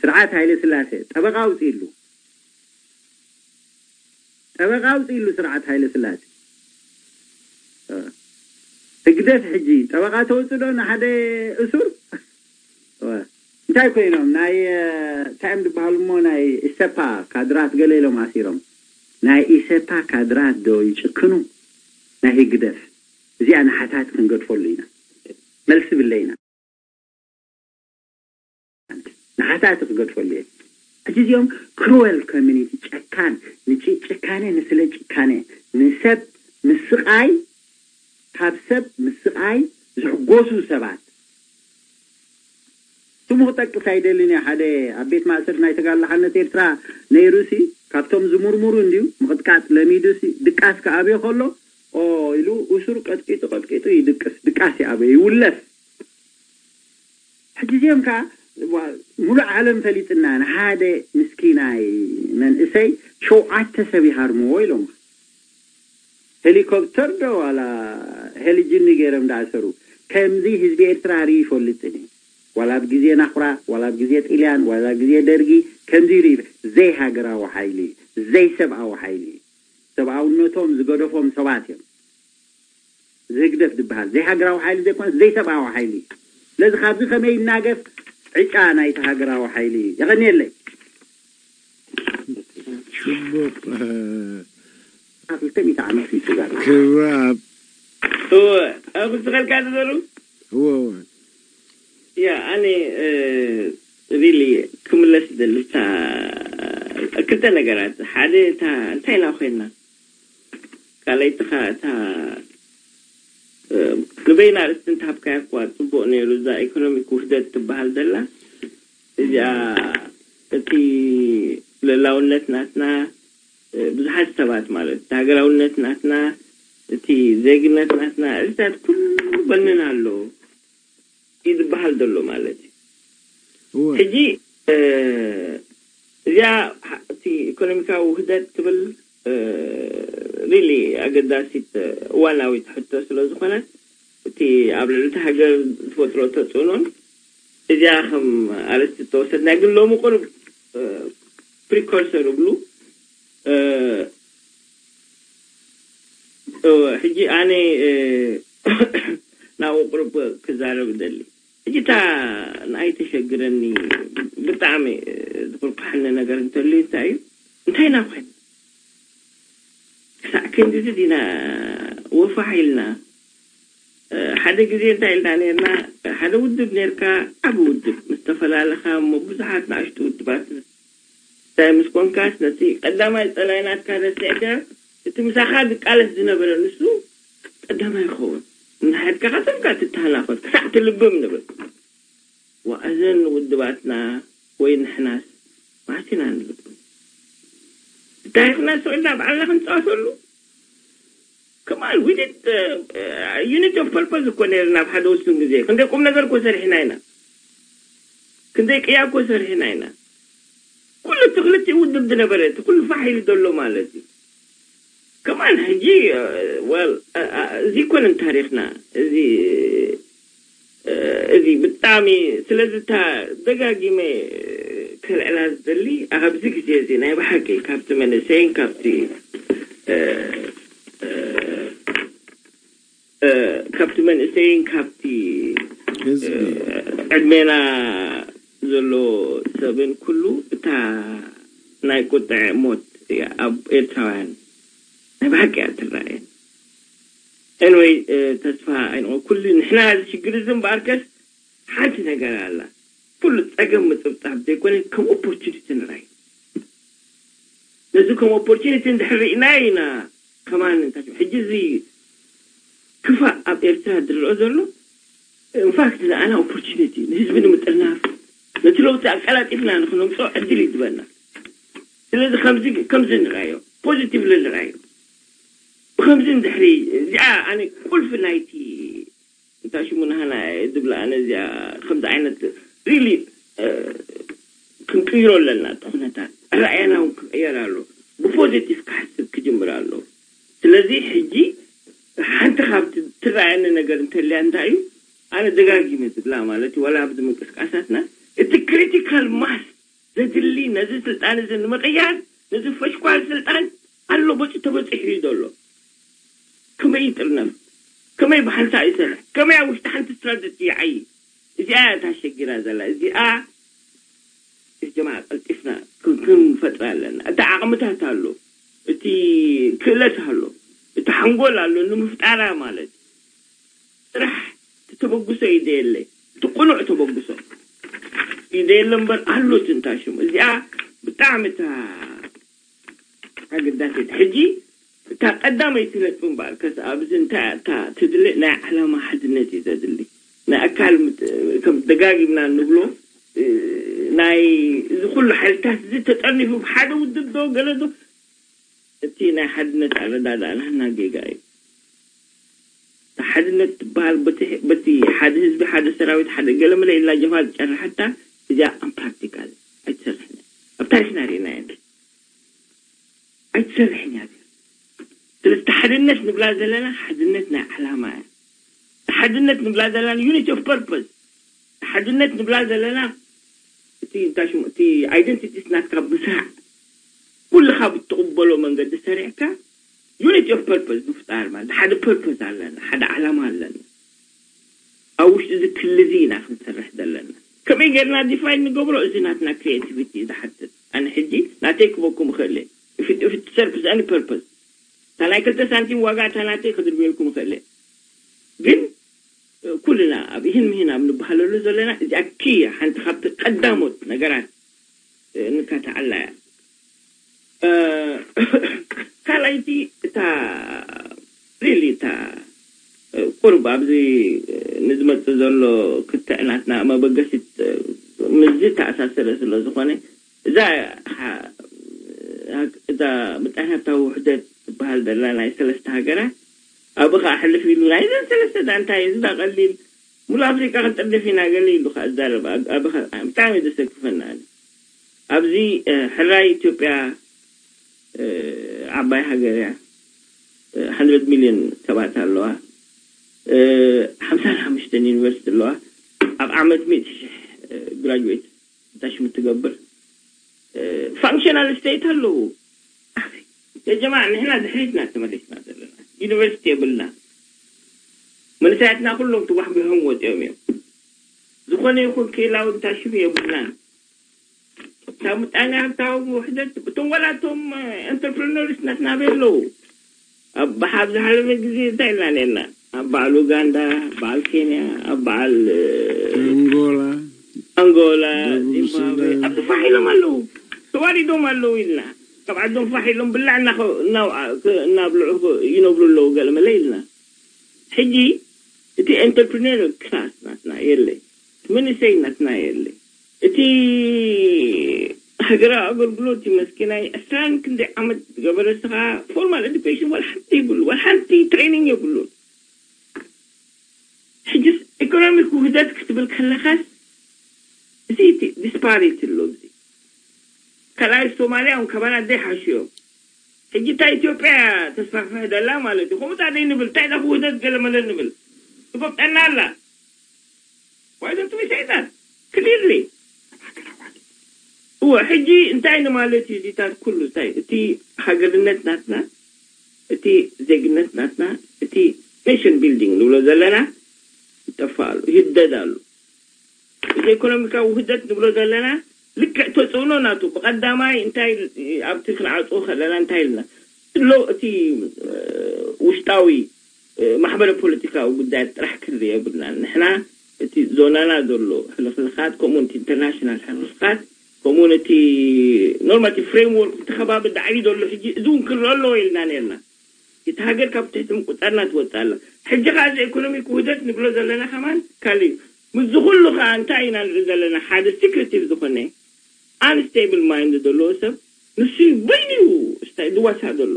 ስርዓት ሃይለ ስላሴ ጠበቃ ኣውጺእሉ። ጠበቃ ኣውጺእሉ ስርዓት ሃይለ ስላሴ። ህግደፍ ሕጂ ጠበቃ ተወጽእ ዶ ንሓደ እሱር? እንታይ ኮይኖም ናይ እንታይ እዮም ዝበሃሉ እሞ ናይ ኢሰፓ ካድራት ገለ ኢሎም ኣሲሮም። ናይ ኢሰፓ ካድራት ዶ ይጭክኑ? ናይ ህግደፍ እዚኣ ንሓታት ክንገድፈሉ ኢና። መልሲ ብለይና። ንሓሳቲ ክገድፈሉ እየ። ሕጂ እዚኦም ክሩወል ኮሚኒቲ ጨካን ንጭ- ጭካነ ንስለ ጭካነ ንሰብ ምስቃይ ካብ ሰብ ምስቃይ ዝሕጎሱ ሰባት ስሙ ክጠቅስ ኣይደልን እየ። ሓደ ኣብ ቤት ማእሰርቲ ናይ ተጋድሎ ሓርነት ኤርትራ ነይሩ ሲ ካብቶም ዝሙርሙሩ እንድዩ ምቕጥቃጥ ለሚዱ ሲ ድቃስ ክኣብዮ ከሎ ኦ ኢሉ እሱር ቀጥቂጡ ቀጥቂጡ ይድቅስ ድቃስ ይኣብዮ ይውለፍ ሕጂ እዚኦም ከዓ ሙሉእ ዓለም ፈሊጥና ንሓደ ምስኪናይ መንእሰይ ሸውዓተ ሰብ ይሃርምዎ ኢሎም ሄሊኮፕተር ዶ ዋላ ሄሊጅኒ ገይሮም ዳኣሰሩ ከምዚ ህዝቢ ኤርትራ ርኢ ይፈልጥን እዩ ዋላ ኣብ ግዜ ናኹራ ዋላ ኣብ ግዜ ጥልያን ዋላ ኣብ ግዜ ደርጊ ከምዚ ርኢ ዘይሃገራዊ ሓይሊ ዘይሰብኣዊ ሓይሊ ሰብኣውነቶም ዝገደፎም ሰባት እዮም እዚ ህግደፍ ዝበሃል ዘይሃገራዊ ሓይሊ ዘይኮነስ ዘይሰብኣዊ ሓይሊ እዩ። ስለዚ ካብዚ ከመይ ይናገፍ ዕጫ ናይቲ ሃገራዊ ሓይሊ እዩ። የቐንየለይ። ጽቡቕ። ክልተ ሚእቲ ዓመት እዩ ተዛሪቡ። ክብራ እወ ኣብ ዝኸልካ ትዘሩ እወ እወ ያ ኣነ ሪሊ ክምለስ ደልታ ክልተ ነገራት ሓደ እታ እንታይ ኢና ኮይንና ካልኣይትኻ እታ ንበይና ርእስቲ እንተሃብካያ እኳ ፅቡቅ ነይሩ እዛ ኢኮኖሚክ ውህደት ትበሃል ዘላ እዚኣ እቲ ልእላውነት ናትና ብዙሓት ሰባት ማለት እቲ ሃገራውነት ናትና እቲ ዜግነት ናትና እዚታት ኩሉ በንና ኣሎ እዩ ዝበሃል ዘሎ ማለት እዩ ሕጂ እዚኣ እቲ ኢኮኖሚካዊ ውህደት ትብል ሪሊ ኣገዳሲት እዋናዊት ሕቶ ስለ ዝኾነት እቲ ኣብ ልዕሊ እቲ ሃገር ዝፈጥሮ ተፅእኖን እዚኣ ከም ኣርእስቲ ዝተወሰድና ግን ሎሚ ቁሩብ ፕሪኮርሰር እብሉ ሕጂ ኣነ ናብኡ ቁሩብ ክዛረብ እደሊ ሕጂ እታ ንኣይ ተሸግረኒ ብጣዕሚ ዝኩርኩሐኒ ነገር እንተልዩ እንታይ እዩ እንታይ ኢና ኮይና ክሳዕ ክንድዚ ዲና ወፋሕ ኢልና ሓደ ግዜ እንታይ ኢልና ነርና ሓደ ውድብ ነርካ ዓብ ውድብ ምስ ተፈላለኻ እሞ ብዙሓት ንኣሽቱ ውድባት እንታይ ምስ ኮንካስ ነቲ ቀዳማይ ጸላኢ ናትካ ረሲዕካ እቲ ምሳኻ ዝቃለስ ዝነበረ ንሱ ቀዳማይ ይኸውን። ንሓድካ ካተምካ ትተሃናፈት ክሳዕ ትልብም ንብል። ዋእዘን ውድባትና ወይ ንሕናስ ማዕሲና ንልብም። ታሪኽና ስቕ ኢልና ባዕልና ክንፃወተሉ ከማን ዊድድ ዩኒት ኦፍ ፐርፖዝ እኮ ነርና ኣብ ሓደ ውሱን ግዜ ክንደይ ቁም ነገር እኮ ሰሪሕና ኢና። ክንደይ ቅያ እኮ ሰሪሕና ኢና። ኩሉ እቲ ክልቲኡ ውድብ ዝነበረ እቲ ኩሉ ፋሕ ኢሉ ዘሎ ማለት እዩ። ከማን ሕጂ ወል እዚ ይኮነን ታሪኽና። እዚ እዚ ብጣዕሚ ስለዚ እታ ደጋጊመ ከልዕላ ዝደሊ ኣብዚ ግዜ እዚ ናይ ብሓቂ ካብቲ መንእሰይን ካብቲ እ፣ እ፣ እ፣ ካብቲ መንእሰይን ካብቲ እ፣ ህዝቢ ዕድሜና ዘሎ ሰብን ኩሉ እታ ናይ ቁጥዐ ሞት እያ ኣብ ኤርትራውያን ናይ ብሓቂ እያ ትረኣየን። ኤንወይ ተስፋ ኣይንቆ ኩሉ ንሕና እዚ ሽግር እዚ እምበኣርከስ ሓንቲ ነገር ኣላ። ኩሉ ጸገም ምጽብጻብ ዘይኮነ ከም ኦፖርቹኒቲ ንራይ። ነዚ ከም ኦፖርቹኒቲ እንድሕር ርኢናዮ ኢና ከማን እንታይ ሕጂ እዚ ክፋእ ኣብ ኤርትራ ዝረኦ ዘሎ ኢንፋክት ንኣና ኦፖርቹኒቲ ንህዝቢ ንምጥርናፍ ነቲ ለውጢ ኣቀላጢፍና ንክነምፅኦ ዕድል ይድበና። ስለዚ ከምዚ ከምዚ ንራዮ ፖዚቲቭ ንራዮ። ብከምዚ እንድሕሪ እዚኣ ኣነ ቁልፊ ናይቲ እንታይ ሽሙ ናህና እየ ዝብላ ኣነ እዚኣ ከምዚ ዓይነት ሪሊ ክንቅይሮ ኣለና። እቲ ኩነታት ኣረኣያና እውን ክቅየር ኣሎ። ብፖዚቲቭ ክሓስብ ክጅምር ኣሎ። ስለዚ ሕጂ ሓንቲ ካብቲ ትረኣየኒ ነገር እንተልያ እንታይ እዩ ኣነ ደጋጊመ ዝብላ ማለት እዩ ዋላ ኣብዚ ምንቅስቃሳትና እቲ ክሪቲካል ማስ ዘድሊ ነዚ ስልጣን እዚ ንምቕያር ነዚ ፈሽኳል ስልጣን ኣሎ በፂ ተበፂሑ እዩ ዘሎ። ከመይ ይጥርነፍ? ከመይ ብሓንሳ ይሰርሕ? ከመይ ኣብ ውሽጢ ሓንቲ ስትራተጂ ይዓይ? እዚኣ እያ እታ ሸጊራ ዘላ። እዚኣ እጀማ ቀልጢፍና ክን- ክንፈጥራ ኣለና። እቲ ዓቕምታት ኣሎ፣ እቲ ክእለት ኣሎ፣ እቲ ሓንጎል ኣሎ ንምፍጣራ ማለት ጥራሕ እቲ ተበግሶ ይደየለ፣ እቲ ቅኑዕ ተበግሶ ይደየለ እምበር ኣሉት እንታይ ሽሙ እዚኣ ብጣዕሚ እታ ኣገዳሲት ሕጂ እታ ቀዳመይቲ ነጥቢ እምበኣር ከስ ኣብዚ እንታይ እታ ትድሊ ናይ ዓላማ ሓድነት እዩ ዘድሊ። ናይ ኣካል ምት- ከም ደጋጊምና እንብሎ እ፣ ናይ እዚ ኩሉ ሓይልታት እዚ ተጠርኒፉ ብሓደ ውድብ ዶ ገለ ዶ እቲ ናይ ሓድነት ኣረዳድኣ ናህና ጌጋ እዩ። ሓድነት ትበሃል በቲ በቲ ሓደ ህዝቢ ሓደ ሰራዊት ሓደ ገለመለ ኢልና ጀፋ ዝጨርሓታ እዚኣ ኣምፕራክቲካል ኣይትሰርሕን እያ። ኣብ ታሪክና ርኢና ኢና ኣይትሰርሕን እያ። ስለዚ ሓድነት ንብላ ዘለና ሓድነት ናይ ዓላማ እያ። ሓድነት ንብላ ዘለና ዩኒቲ ኦፍ ፐርፖስ ሓድነት ንብላ ዘለና እቲ እንታይ ሽሙ እቲ ኣይደንቲቲስ ናትካ ምስራዕ ኩልኻ ብትቕበሎ መንገዲ ሰሪዕካ ዩኒቲ ኦፍ ፐርፖስ ምፍጣር ማለት ሓደ ፐርፖስ ኣለና ሓደ ዓላማ ኣለና። ኣብ ውሽጢ እዚ ክሊ እዚ ኢና ክንሰርሕ ዘለና። ከመይ ጌርና ዲፋይን ንገብሮ እዚ ናትና ክሪኤቲቪቲ ዝሓትት ኣነ ሕጂ ናተይ ክበኩም እኽእል እየ። If it serves any purpose እታ ናይ ክልተ ሳንቲም ዋጋ እታ ናተይ ክድርብየልኩም እኽእል እየ። ግን ኩልና ኣብ ይህን ምሂን ኣብ ንበሃለሉ ዘለና እዚኣ ኪ ሓንቲ ካብቲ ቀዳሞት ነገራት ንካትዓላ እያ። ካልኣይቲ እታ ሪሊ እታ ቁርብ ኣብዚ ንዝመፅእ ዘሎ ክትዕ ናትና መበገሲት ምዚ ተኣሳሰረ ስለ ዝኾነ እዛ እዛ ምጣኔ ሃብታዊ ውሕደት ትበሃል ዘላ ናይ ሰለስተ ሃገራት ኣብ ከዓ ሕልፍ ኢሉ ናይዘን ሰለስተ ዳ እንታይ እዚ ዳ ቀሊል ሙሉ ኣፍሪቃ ክንጥርድፍ ኢና ገለ ኢሉ ከዓ ዝዛረብ ኣብ ብጣዕሚ ዘሰክፈና ኣብዚ ሕራይ ኢትዮጵያ ዓባይ ሃገር እያ። ሓንድረድ ሚልዮን ሰባት ኣለዋ። ሓምሳን ሓሙሽተን ዩኒቨርሲቲ ኣለዋ። ኣብ ዓመት ሚእቲ ሽሕ ግራጁዌት እንታይ ሽሙ ትገብር። ፋንክሽናል ስቴት ኣለዉ። የጀማ ንሕና ድሕሪትና ተመሊስና ዘለና ዩኒቨርሲቲ የብልና። መንእሰያትና ኩሎም ትጓሕጒሖም ወፂኦም እዮም። ዝኾነ ይኹን ክኢላዊ እንታይ ሽሙ የብልናን። ካብ ምጣኔ ሃብታዊ ውሕደት እቶም ዋላ እቶም ኤንተርፕረነርስ ናትና ኣበይ ኣለዉ? ኣብ ብሓብ ዝሓለፈ ግዜ እንታይ ኢልና ነርና? ኣብ በዓል ኡጋንዳ፣ በዓል ኬንያ፣ ኣብ በዓል ኣንጎላ ኣንጎላ፣ ደቡብ ዚምባብዌ ሱዳን። ኣብዚ ፋሕ ኢሎም ኣለዉ። ተዋሪዶም ኣለዉ ኢልና ካብ ዓዶም ፋሕ ኢሎም ብላዕ እናኸ- እናው- እናብልዑ ይነብሩ ኣለዉ ገለ መለ ኢልና። ሕጂ እቲ ኤንተርፕሪነር ክላስ ናትና የለ፣ እቲ መንእሰይ ናትና የለ፣ እቲ ሃገራዊ ኣገልግሎት እዩ መስኪናይ ዕስራን ክንደይ ዓመት ዝገበረ ስኻ ፎርማል ኤዱኬሽን ዋላ ሓንቲ ይብሉ ዋላ ሓንቲ ትሬኒንግ የብሉን። ሕጅስ ኢኮኖሚክ ውህደት ክትብል ከለኻስ እዚ እቲ ዲስፓሪቲ ኣሎ። እዚ ካልኣይ ሶማልያ እውን ካባና ዘይሓሹ እዮም። ሕጂ እታ ኢትዮጵያ ተስፋፍሐ ደላ ማለት እዩ። ከምኡ ታ ዘይንብል እንታይ ዳ ውህደት ገለመለ ንብል ትጎብጠና ኣላ። Why don't we say that clearly? እወ ሕጂ እንታይ ንማለት እዩ እዚታት ኩሉ እንታይ እቲ ሃገርነት ናትና እቲ ዜግነት ናትና እቲ ኔሽን ቢልዲንግ ንብሎ ዘለና ይጠፋሉ ይህደዳሉ። እዚ ኢኮኖሚካዊ ውህደት ንብሎ ዘለና ልክዕ ተፅዕኖ ናቱ ብቀዳማይ እንታይ ኣብቲ ክንዓፅዎ ከለና እንታይ ኢልና ሎ እቲ ውሽጣዊ ማሕበረ ፖለቲካዊ ጉዳያት ጥራሕ ክንርኢ የብልናን። ንሕና እቲ ዞናና ዘሎ ሕልኽልኻት ከምኡ እቲ ኢንተርናሽናል ሕልኽልኻት ከምኡ እቲ ኖርማቲቭ ፍሬምወርክ እቲ ከባቢ ዳዕዩ ዘሎ ሕጂ እዚ እውን ክረአ ኣለዎ ኢልና ነርና። እቲ ሃገር ካብ ትሕቲ ምቁፃርና ትወፅእ ኣላ። ሕጂ ከዓ እዚ ኢኮኖሚክ ውህደት ንብሎ ዘለና ከማን ካልእ እዩ። ምስዚ ኩሉ ከዓ እንታይ ኢና ንርኢ ዘለና ሓደ ሲክሬቲቭ ዝኾነ ኣንስቴብል ማይንድ ዘለዎ ሰብ ንሱ እዩ በይኑ እዩ ድዋሳ ዘሎ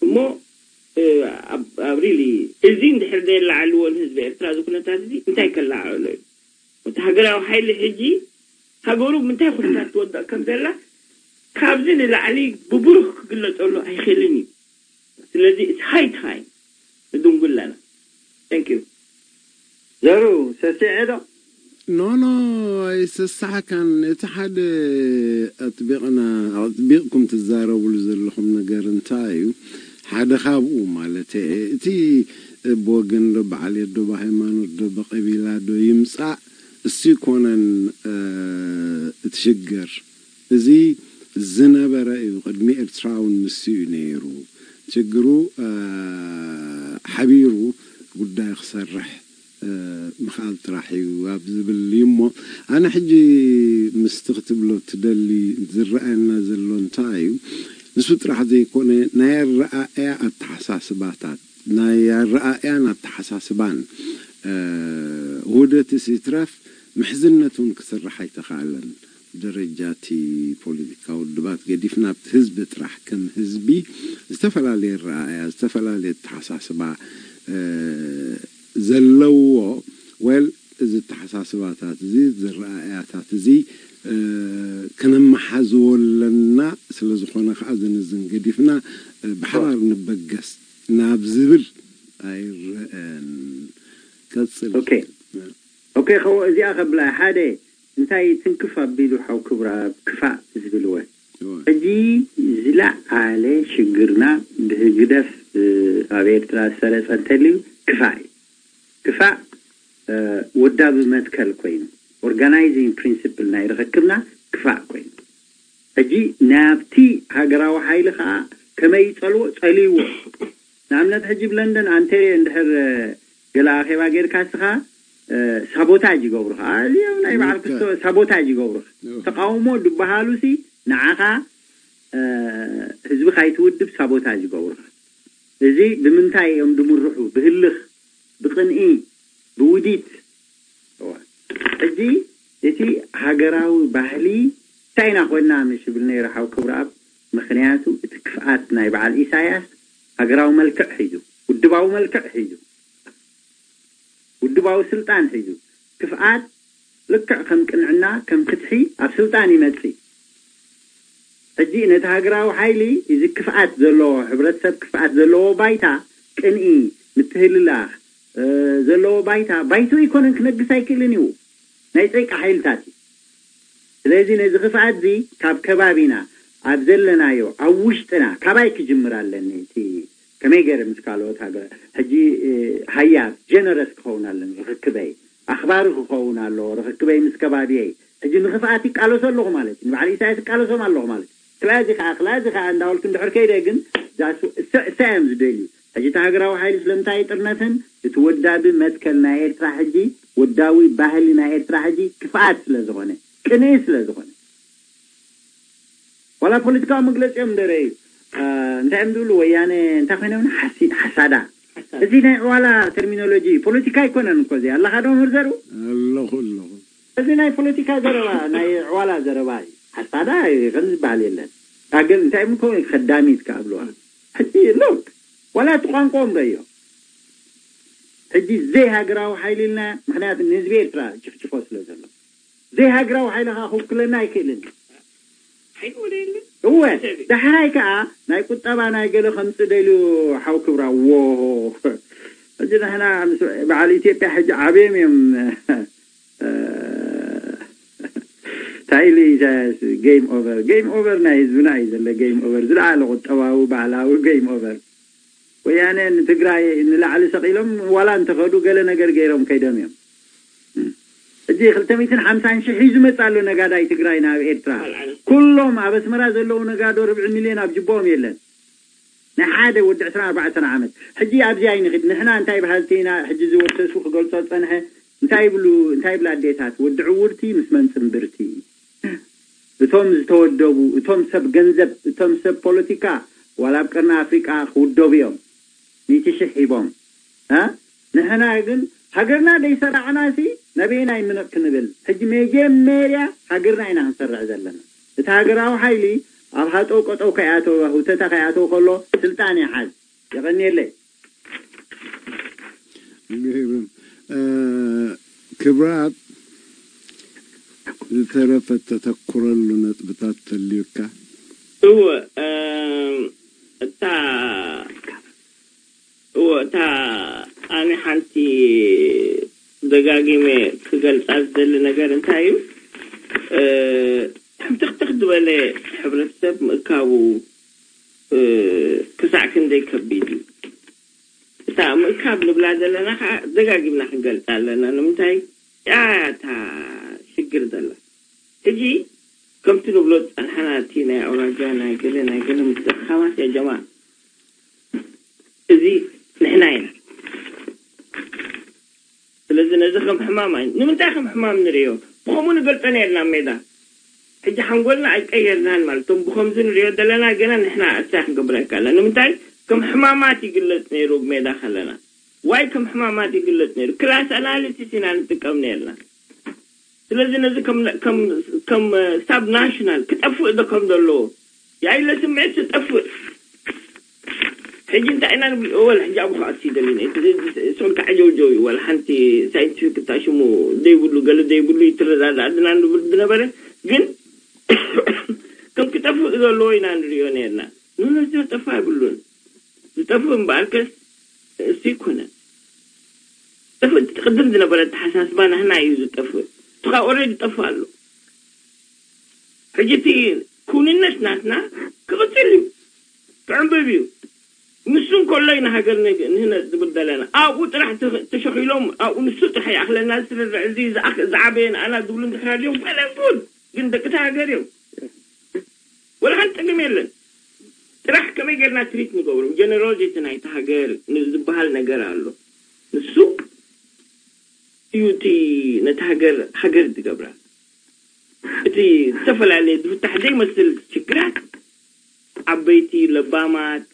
እሞ ኣብ ሪሊ እዚ እንድሕር ዘየለዓልዎ ንህዝቢ ኤርትራ እዚ ኩነታት እዚ እንታይ ከለዓዕሎ እዩ? እቲ ሃገራዊ ሓይሊ ሕጂ ሃገሩ ብምንታይ ኩነታት ትወድቕ ከም ዘላ ካብዚ ንላዕሊ ብብሩህ ክግለጸሉ ኣይኽእልን እዩ። ስለዚ it's high time ንድንጉ ኣለና። Thank you። ዘሩ ሰሲዐ ዶ? ኖ ኖ ኣይሰሳሕካን። እቲ ሓደ ኣጥቢቕና ኣጥቢቕኩም ትዛረብሉ ዘለኹም ነገር እንታይ እዩ? ሓደ ካብኡ ማለት እቲ ብወገን ዶ ብዓሌት ዶ ብሃይማኖት ዶ ብቀቢላ ዶ ይምፃእ እሱ ይኮነን እቲ ሽግር። እዚ ዝነበረ እዩ። ቅድሚ ኤርትራ እውን ንሱ እዩ ነይሩ። ችግሩ ሓቢሩ ጉዳይ ክሰርሕ ምኽኣል ጥራሕ እዩ ኣብ ዝብል እዩ እሞ ኣነ ሕጂ ምስቲ ክትብሎ ትደሊ ዝረኣየና ዘሎ እንታይ እዩ ንሱ ጥራሕ ዘይኮነ ናይ ኣረኣእያ ኣተሓሳስባታት ናይ ኣረኣእያን ኣተሓሳስባን ውህደትስ ይትረፍ ምሕዝነት እውን ክስራሕ ኣይተኻእለን። ደረጃ እቲ ፖለቲካ ውድባት ገዲፍና ኣብቲ ህዝቢ ጥራሕ ከም ህዝቢ ዝተፈላለየ ረኣያ ዝተፈላለየ ኣተሓሳስባ ዘለዎ ወል እዚ ኣተሓሳስባታት እዚ እዚ ረኣያታት እዚ ከነመሓዝዎ ኣለና። ስለ ዝኾነ ከዓ እዚ ነዝን ገዲፍና ብሓባር ንበገስ ናብ ዝብል ኣይረአን። ቀፅል። ኦኬ ኦኬ። ከ እዚኣ ከብላ ሓደ እንታይ ትንክፍ ኣቢሉ ሓው ክብራ ክፋእ ዝብልወ ሕጂ ዝለዓለ ሽግርና ብህግደፍ ኣብ ኤርትራ ዝሰረጸ እንተልዩ ክፋእ እዩ። ክፋእ ወዳቢ መትከል ኮይኑ organizing principle ናይ ርኽክብና ክፋእ ኮይኑ ሕጂ ናብቲ ሃገራዊ ሓይሊ ከዓ ከመይ ይጸልዎ ጸልይዎ። ንኣብነት ሕጂ ብ ለንደን ኣንቴርዮ እንድሕር ገለ ኣኼባ ጌርካ እስኻ ሳቦታጅ ይገብሩኻ። እዚኦም ናይ በዓል ክስቶ ሳቦታጅ ይገብሩኻ። ተቃውሞ ድበሃሉ ሲ ንዓኻ ህዝቢ ካይትውድብ ሳቦታጅ ይገብሩኻ። እዚ ብምንታይ እዮም ድምርሑ? ብህልኽ፣ ብቅንኢ፣ ብውዲት። ሕጂ እቲ ሃገራዊ ባህሊ እንታይ ኢና ኮይንና ምሽ ይብል ነይሩ ሓው ክብረኣብ። ምኽንያቱ እቲ ክፍኣት ናይ በዓል ኢሳያስ ሃገራዊ መልክዕ ሒዙ፣ ውድባዊ መልክዕ ሒዙ፣ ውድባዊ ስልጣን ሒዙ ክፍኣት ልክዕ ከም ቅንዕና ከም ፍትሒ ኣብ ስልጣን ይመጽእ። ሕጂ ነቲ ሃገራዊ ሓይሊ እዚ ክፍኣት ዘለዎ ሕብረተሰብ ክፍኣት ዘለዎ ባይታ ቅንኢ ምትህልላኽ ዘለዎ ባይታ ባይቶ ኣይኮነን ክነግስ ኣይክእልን እዩ። ናይ ጸይቂ ሓይልታት እዩ። ስለዚ ነዚ ክፍኣት እዚ ካብ ከባቢና ኣብ ዘለናዮ ኣብ ውሽጥና ካባይ ክጅምር ኣለኒ። እቲ ከመይ ገይረ ምስ ካልኦት ሃገር ሕጂ ሃያብ ጀነረስ ክኸውን ኣለኒ ርክክበይ ኣኽባሪ ክኸውን ኣለዎ ርክክበይ ምስ ከባቢየይ። ሕጂ ንኽፍኣት ይቃለሶ ኣለኹ ማለት እዩ። ንበዓል ኢሳያስ ይቃለሶም ኣለኹ ማለት እዩ። ክላ እዚ ከዓ ክላ እዚ ከዓ እንዳበልኩ እንድሕር ከይደ ግን ዛሱ እሰ እሰ እዮም ዝደልዩ። ሕጂ እቲ ሃገራዊ ሓይሊ ስለምንታይ ይጥርነፍን እቲ ወዳቢ መትከል ናይ ኤርትራ ሕጂ ወዳዊ ባህሊ ናይ ኤርትራ ሕጂ ክፍኣት ስለ ዝኾነ ቅንኢ ስለ ዝኾነ ዋላ ፖለቲካዊ መግለፂኦም ደረዩ እንታይ እዮም ዝብሉ ወያነ እንታይ ኮይኖም ሓሳዳ እዚ ናይ ዕዋላ ተርሚኖሎጂ ፖለቲካ ኣይኮነን እኮ እዚ ኣለካ ዶ መርዘሩ ኣለኹ ኣለኹ እዚ ናይ ፖለቲካ ዘረባ ናይ ዕዋላ ዘረባ እዩ። ኣሳዳ ከም ዝበሃል የለን። ኣገል እንታይ ምኮ ከዳሚት ከኣብለዋ ሕጂ ሎክ ዋላ እቲ ቋንቋኦም ረዮ። ሕጂ ዘይሃገራዊ ሓይሊ ኢልና፣ ምክንያቱ ንህዝቢ ኤርትራ ጭፍጭፎ ስለ ዘሎ ዘይሃገራዊ ሓይሊ ከዓ ክውክለና ኣይክእልን። እወ፣ ዳሕራይ ከዓ ናይ ቁጠባ ናይ ገለ ከምፅእ ደልዩ ሓው ክብራ። ዎ ሕጂ ንሕና ምስ በዓል ኢትዮጵያ ሕጂ ዓብዮም እዮም እንታይ ኢሉ ኢሳያስ? ጌም ኦቨር። ጌም ኦቨር ናይ ህዝብና እዩ ዘሎ። ጌም ኦቨር፣ ዝለዓለ ቁጠባዊ ባህላዊ ጌም ኦቨር። ወያነ ንትግራይ ንላዕሊ ሰቒሎም ዋላ እንተኸዱ ገለ ነገር ገይሮም ከይዶም እዮም። ሕጂ ክልተ ሚእትን ሓምሳን ሽሕ እዩ ዝመጽእ ኣሎ ነጋዳይ ትግራይ ናብ ኤርትራ። ኩሎም ኣብ ኣስመራ ዘለዉ ነጋዶ ርብዒ ሚልዮን ኣብ ጅቦኦም የለን። ናይ ሓደ ወዲ ዕስራን ኣርባዕተን ዓመት። ሕጂ ኣብዚ ኣይንኽድ። ንሕና እንታይ በሃልቲ ኢና? ሕጂ እዚ ወዲ ተስፉ ክገልጾ ዝጸንሐ እንታይ ይብሉ፣ እንታይ ይብላ ኣዴታት? ወዲ ዕውርቲ ምስ መንጽምብርቲ። እቶም ዝተወደቡ፣ እቶም ሰብ ገንዘብ፣ እቶም ሰብ ፖለቲካ ዋላ ኣብ ቀርኒ ኣፍሪቃ ክውደቡ እዮም። ሚእቲ ሽሕ ሂቦም። እ? ንሕና ግን ሃገርና ደይሰራዕናሲ ናበየናይ ምንቕ ክንብል? ሕጂ መጀመርያ ሃገርና ኢና ክንሰርዕ ዘለና። እቲ ሃገራዊ ሓይሊ ኣብ ሃጠው ቀጠው ከይኣተወ፣ ህውተታ ከይኣተወ ከሎ ስልጣን ይሓዝ። የቐንየለይ። ግርም። እ፣ ክብራት ዝተረፈ ተተኩረሉ ነጥብታት ተልዩካ? እወ፣ እ፣ እታ፣ እወ፣ እታ ኣነ ሓንቲ ደጋጊመ ክገልጻ ዝደሊ ነገር እንታይ እዩ? እ፣ ሕምትኽትኽ ዝበለ ሕብረተሰብ ምእካቡ፣ እ፣ ክሳዕ ክንደይ ከቢድ እዩ። እታ ምእካብ ንብላ ዘለና ከዓ ደጋጊምና ክንገልጻ ኣለና። ንምንታይ? እያ እታ ሽግር ዘላ። ሕጂ ከምቲ ንብሎ ዝጸንሓና፣ እቲ ናይ ኣውራጃ፣ ናይ ገለ፣ ናይ ገለ ምትእኽኻባት፣ ያ ጀማ፣ እዚ ንሕና ኢና። ስለዚ ነዚ ከም ሕማም ኣይ-፣ ንምንታይ ከም ሕማም ንርእዮ? ብኸምኡ ንገልጾ ነርና ኣብ ሜዳ። ሕጂ ሓንጎልና ኣይቀየርናን ማለት፣ እቶም ብኸምዚ ንርእዮ ዘለና ገና ንሕና እንታይ ክንገብረካ ኣለና? ንምንታይ ከም ሕማማት ይግለጽ ነይሩ ሜዳ ከለና? ዋይ ከም ሕማማት ይግለጽ ነይሩ? ክላስ ኣናሊሲስ ኢና ንጥቀም ነርና። ስለዚ ነዚ ከም፣ ከም፣ ከም ሳብ ናሽናል ክጠፍእ ዶ ከም ዘለዎ? ያይለ ስምዒት ትጠፍእ። ሕጂ እንታይ ኢና ንብል? ወላ ሕጂ ኣብኡ ክኣቱ ይደልን እየ። እዚ፣ እዚ፣ እዚ፣ ስቕ ኢልካ ዓጀውጀው እዩ። ወላ ሓንቲ ሳይንቲፊክ እታ ሽሙ ዘይብሉ፣ ገለ ዘይብሉ ይትረዳዳእ ድና ንብል ዝነበረ፣ ግን ከም ክጠፍእ ዘለዎ ኢና ንሪኦ ነርና። ንነዚኦ ጠፋ ኣይብሉን። ዝጠፍእ እምበኣርከስ እሱ ይኮነን። ጠፍእ፣ ቅድም ዝነበረ ኣተሓሳስባ ናህና እዩ ዝጠፍእ። እሱ ካብ ኦልሬዲ ጠፍእ ኣሎ። ሕጂ እቲ ክውንነት ናትና ክቕጽል እዩ። ክዕንብብ እዩ። ንሱ እንከሎ ኢና ሃገር ንግ-፣ ንህነጽ ዝብል ዘለና። ኣብኡ ጥራሕ ተ-፣ ተሸኺሎም፣ ኣብኡ ንሱ ጥራሕ ይኣኽለና፣ ዝስርርዕ፣ እዚ ዝኣኽ-፣ ዝዓበየ ንኣና ዝብሉ እንድሕር ኣልዮም፣ well and good። ግን ደቂ እታ ሃገር እዮም። ወላ ሓንቲ ጸገም የለን። ጥራሕ ከመይ ጌርና ትሪት ንገብሮም? ጀነሮሲቲ ናይታ ሃገር ን-፣ ዝበሃል ነገር ኣሎ። ንሱ እዩ እቲ ነቲ ሃገር ሃገር ዝገብራ። እቲ ዝተፈላለየ ዝፍታሕ ዘይመስል ሽግራት ዓበይቲ ለባማት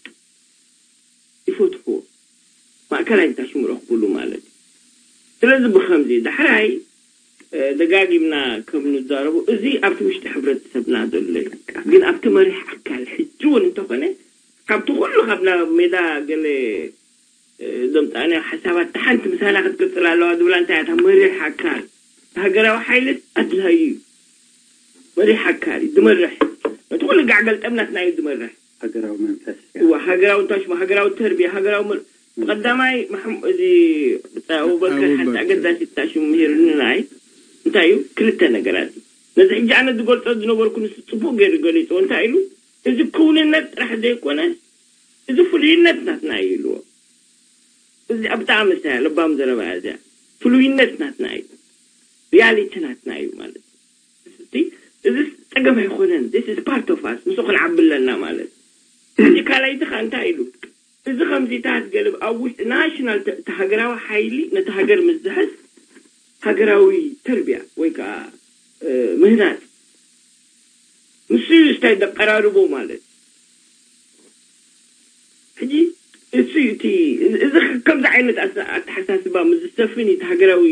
ይፈትሕዎ። ማእከላይ እንታይ ሽሙ ረኽብሉ ማለት እዩ። ስለዚ ብኸምዚ ዳሕራይ፣ እ፣ ደጋጊምና ከም ንዛረቦ፣ እዚ ኣብቲ ውሽጢ ሕብረተሰብና ዘሎ እዩ። ግን ኣብቲ መሪሕ ኣካል ሕጂ እውን እንተኾነ፣ ካብቲ ኩሉ ካብ ናብ ሜዳ ገለ፣ እ፣ ዘምጻእናዮ ሓሳባት፣ እታ ሓንቲ ምሳና ክትቅጽል ኣለዋ ዝብላ እንታይ እያ? እታ መሪሕ ኣካል፣ እቲ ሃገራዊ ሓይሊ ኣድላዩ እዩ። መሪሕ ኣካል እዩ ዝመርሕ። ነቲ ኩሉ ጋዕ ገልጠም ናትና እዩ ዝመርሕ። ሃገራዊ መንፈስ። እዋ፣ ሃገራዊ እንታሽማ፣ ሃገራዊ ተርቢያ፣ ሃገራዊ መር-፣ ብቐዳማይ ማሕሙ-፣ እዚ ብጻይ ኣቡበከር ሓንቲ ኣቡበከር። ኣገዳሲት እታ ሽሙ ምሂሩኒ ንዓይ። እንታይ እዩ? ክልተ ነገራት እዩ። ነዚ ሕጂ ኣነ ዝገልጾ ዝነበርኩ ንሱ ጽቡቕ ገይሩ ገሊጽዎ። እንታይ ኢሉ? እዚ ክውንነት ጥራሕ ዘይኮነ፣ እዚ ፍሉይነት ናትና እዩ ኢልዎ። እዚ ብጣዕሚ እዚኣ ለባም ዘረባ እያ እዚኣ። ፍሉይነት ናትና እዩ። ሪያሊቲ ናትና እዩ ማለት እዩ። እቲ፣ እዚ ጸገም ኣይኮነን። This is part of us። ምስኡ ክንዓቢ ኣለና ማለት እዩ። እቲ ካልኣይቲ ኸ እንታይ ኢሉ? እዚ ከምዚታት ገለ ኣብ ውሽጢ ናሽናል ተ-፣ እቲ ሃገራዊ ሓይሊ ነቲ ሃገር ምስ ዝሕዝ ሃገራዊ ተርቢያ ወይ ከዓ፣ እ፣ ምህናጽ ንሱ እዩ ስታይ ዘቀራርቦ ማለት። ሕጂ እሱ እዩ እቲ፣ እዚ ከምዚ ዓይነት ኣተ-፣ ኣተሓሳስባ ምስ ዝሰፍን እዩ እቲ ሃገራዊ፣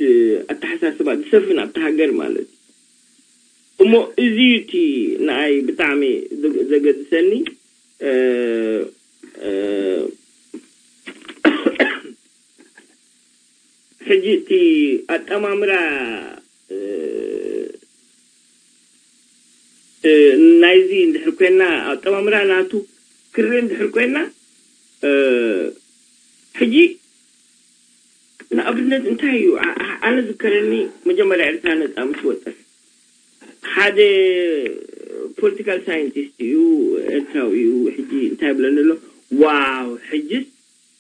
እ፣ ኣተሓሳስባ ዝሰፍን ኣብቲ ሃገር ማለት። እሞ እዚ እዩ እቲ ንኣይ ብጣዕሚ ዘገድሰኒ። ሕጂ እቲ ኣጠማምራ ናይዚ እንድሕር ኮይና፣ ኣጠማምራ ናቱ ክርኢ እንድሕር ኮይና፣ ሕጂ ንኣብነት እንታይ እዩ? ኣነ ዝከረኒ፣ መጀመርያ ኤርትራ ነፃ ምስ ወጠት፣ ሓደ ፖለቲካል ሳይንቲስት እዩ፣ ኤርትራዊ እዩ። ሕጂ እንታይ ብለኒ ኣሎ? ዋው፣ ሕጅስ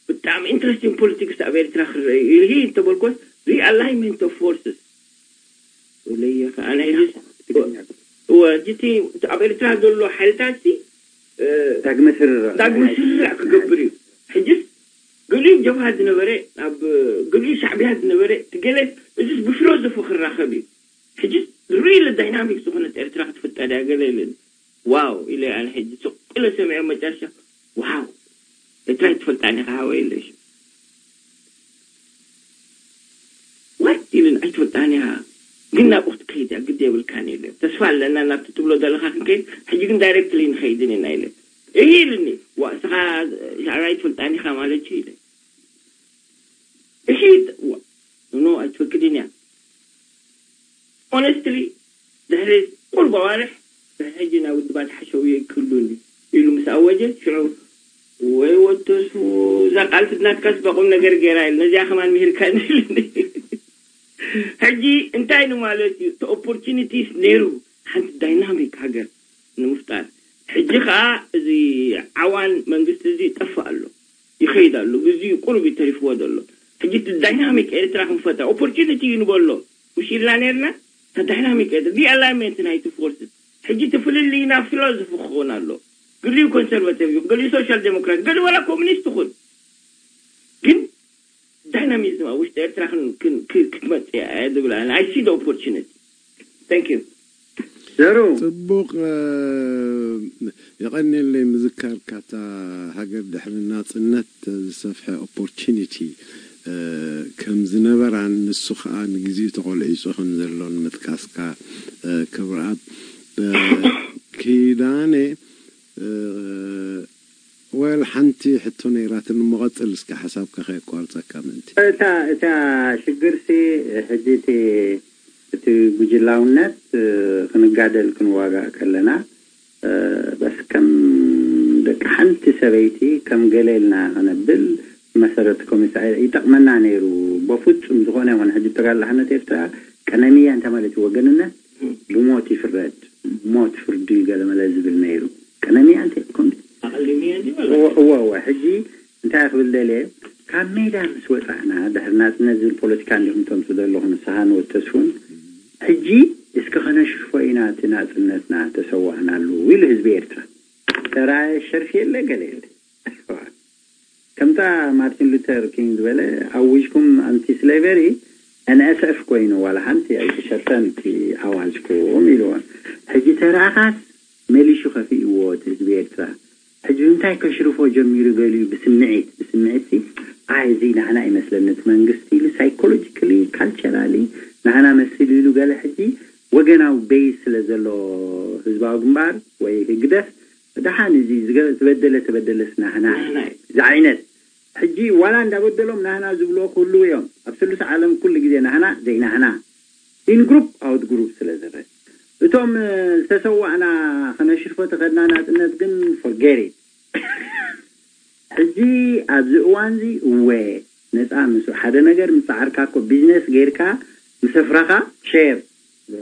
ብጣዕሚ ኢንትረስቲንግ ፖለቲክስ ኣብ ኤርትራ ክረአ እዩ። ይህ እንተበልኮስ፣ ሪኣላይንመንት ኦፍ ፎርስስ። ወለየ ከኣ ናይ ልስ እወ፣ እቲ ኣብ ኤርትራ ዘሎ ሓይልታት ሲ ዳግመ ስርራ ዳግመ ስርራ ክገብር እዩ። ሕጅስ ገሊኡ ጀብሃ ዝነበረ፣ ኣብ ገሊኡ ሻዕብያ ዝነበረ፣ ትገለ እዚስ ብፊሎዞፊ ክራኸብ እዩ። ሕጂ ሪል ዳይናሚክ ዝኾነት ኤርትራ ክትፍጠር እያ ገለ ኢለን። ዋው ኢለ ኣነ ሕጂ ስቕ ኢለ ሰሚዐ መጨረሻ። ዋው፣ ኤርትራ ኣይትፈልጣን ኢኻ ሓወይ ኢለ። ዋት ኢልን ኣይትፈልጣን ኢኻ፣ ግን ናብኡ ክትከይድ እያ፣ ግዲ የብልካን ኢለ። ተስፋ ኣለና ናብቲ ትብሎ ዘለኻ ክንከይድ። ሕጂ ግን ዳይሬክትሊ ንኸይድን ኢና ኢለ። እሂ ኢልኒ። ዋ፣ እስኻ ሻዕብያ ኣይትፈልጣን ኢኻ ማለት እዩ ኢለ። እሂ፣ ዋ፣ ኖ፣ ኣይትፈቅድን እያ። ኦነስትሊ፣ ድሕሪ ቁሩብ ኣዋርሕ፣ ድሕሪ ሕጂ ናብ ውድባት ሓሸውየ ክህሉኒ ኢሉ ምስ ኣወጀ፣ ሽዑ፣ ወይ ወተሱ፣ እዛ ቃልሲ ናትካስ በቁም ነገር ገይራ ኢሉ፣ ነዚኣ ከማን ምሂርካኒ ኢሉኒ። ሕጂ እንታይ ንማለት እዩ? እቲ ኦፖርቹኒቲስ ነይሩ ሓንቲ ዳይናሚክ ሃገር ንምፍጣር። ሕጂ ከኣ እዚ ዓዋን መንግስቲ እዚ ይጠፍእ ኣሎ፣ ይኸይድ ኣሎ። ግዜኡ ቁሩብ እዩ ተሪፍዎ ዘሎ። ሕጂ እቲ ዳይናሚክ ኤርትራ ክንፈጥራ ኦፖርቹኒቲ እዩ ንበሎ። ምሽ ኢልና ነርና፣ እታ ዳይናሚክ ኤርትራ፣ ሪኣላይንመንት ናይቲ ፎርስስ። ሕጂ እቲ ፍልልይና ፊሎዞፊ ክኸውን ኣሎ። ገሊኡ ኮንሰርቫቲቭ ይኹን፣ ገሊኡ ሶሻል ዴሞክራት፣ ገሊኡ ዋላ ኮሙኒስት ይኹን። ግን ዳይናሚዝም ኣብ ውሽጢ ኤርትራ ክን- ክን- ክ- ክትመጽእ እያ እየ ዝብል ኣነ። I see the opportunity. Thank you. ዘሩ ጽቡቕ። የቐንየለይ ምዝካርካ እታ ሃገር ድሕሪ ናጽነት ዝሰፍሐ ኦፖርቹኒቲ ከም ዝነበራን ንሱ ኸኣ ንግዜኡ ተቖልዒጹ ከም ዘሎን ምጥቃስካ ክብርኣብ። ኪዳነ፣ ወል ሓንቲ ሕቶ ነይራትኒ እሞ ቀጽል እስከ ሓሳብካ ከየቋርጸካ ምእንቲ። እታ እታ ሽግርሲ ሕጂ እቲ እቲ ጉጅላውነት ክንጋደል ክንዋጋእ ከለና በስ ከም ደቂ ሓንቲ ሰበይቲ ከም ገለ ኢልና ክነብል መሰረት ኮሚሳ ይጠቕመና ነይሩ። በፍጹም ዝኾነ ይኹን ሕጂ ተጋድሎ ሓርነት ኤርትራ ቀነንያ እንታይ ማለት እዩ? ወገንነት ብሞት ይፍረድ፣ ሞት ፍርዲ ገለመለ ዝብል ነይሩ። ቀነንያ እንታይ ኮም ኣቐሊኒ እንዲ እወ እወ እወ ሕጂ እንታይ ክብል ደልየ ካብ ሜዳ ምስ ወፃእና ድሕሪ ናፅነት ዝብል ፖለቲካ እንዲኹም ተምፁ ዘለኹም ንስኻ ንወተስፉን ሕጂ እስከ ከነሽርፎ ኢና እቲ ናፅነትና ተሰዋእናሉ ኢሉ ህዝቢ ኤርትራ። ተራየ ሸርፊ የለ ገለ የለ ከምታ ማርቲን ሉተር ኪንግ ዝበለ ኣዊጅኩም ኣንቲ ስሌቨሪ ኤንኤስኤፍ ኮይኑ ዋላ ሓንቲ ኣይተሸርፈን እቲ ኣዋጅኩም ኢልዎም። ሕጂ ተራኻስ መሊሹ ከፊእዎ እቲ ህዝቢ ኤርትራ። ሕጂ እንታይ ከሽርፎ ጀሚሩ ገሊኡ ብስምዒት ብስምዒት ሲ ኣይ እዚ ናህና ይመስለኒ እቲ መንግስቲ ኢሉ ሳይኮሎጂካሊ ካልቸራሊ ናህና መሲሉ ኢሉ ገለ ሕጂ ወገናዊ ቤዝ ስለ ዘሎ ህዝባዊ ግንባር ወይ ህግደፍ ደሓን እዚ ዝበደለ ተበደለስ ናህና ዝዓይነት ሕጂ ዋላ እንዳበደሎም ናህና ዝብልዎ ክህልው እዮም ኣብ ስሉስ ዓለም ኩሉ ግዜ ናህና ዘይናህና ኢን ግሩፕ ኣውት ግሩፕ ስለ ዝረ እቶም ዝተሰዋእና ከነሽርፎ ተኸድና ናፅነት ግን ፎርጌሪ ሕጂ ኣብዚ እዋንዚ እወ ነፃ ምስ ሓደ ነገር ምፅዓርካ እኮ ቢዝነስ ጌርካ ምስ ኣፍረኻ ሼር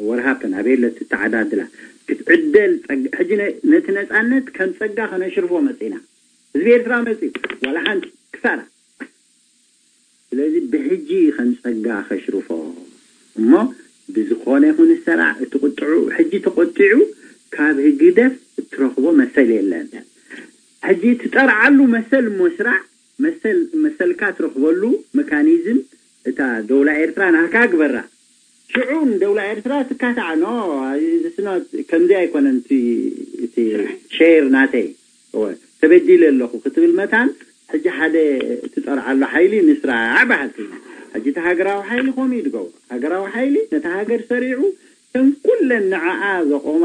ወርሃፕን ኣበየለ ትተዓዳድላ ክትዕደል ሕጂ ነቲ ነፃነት ከም ፀጋ ከነሽርፎ መፂና ህዝቢ ኤርትራ መፂ ዋላ ሓንቲ ክሳራ ስለዚ ብሕጂ ከም ፀጋ ከሽርፎ እሞ ብዝኾነ ይኹን ሰራዕ እቲ ቁጥዑ ሕጂ ተቆጢዑ ካብ ህግደፍ እትረኽቦ መሰል የለን ሕጂ ትጠርዓሉ መሰል እሞ ስራዕ መሰል መሰልካ ትረኽበሉ መካኒዝም እታ ደውላ ኤርትራ ናህካ ግበራ ሽዑ ንደውላ ኤርትራ ትካታዕ ኖ ከምዚ ኣይኮነን እቲ ሼር ናተይ ተበዲለ ኣለኹ ክትብል መታን ሕጂ ሓደ ትፀርዓሉ ሓይሊ ንስራዕ በሃልቲ ሕጂ እቲ ሃገራዊ ሓይሊ ከምኡ እዩ ዝገብሮ ሃገራዊ ሓይሊ ነቲ ሃገር ሰሪዑ እተን ኩለን ንዓኣ ዘቆማ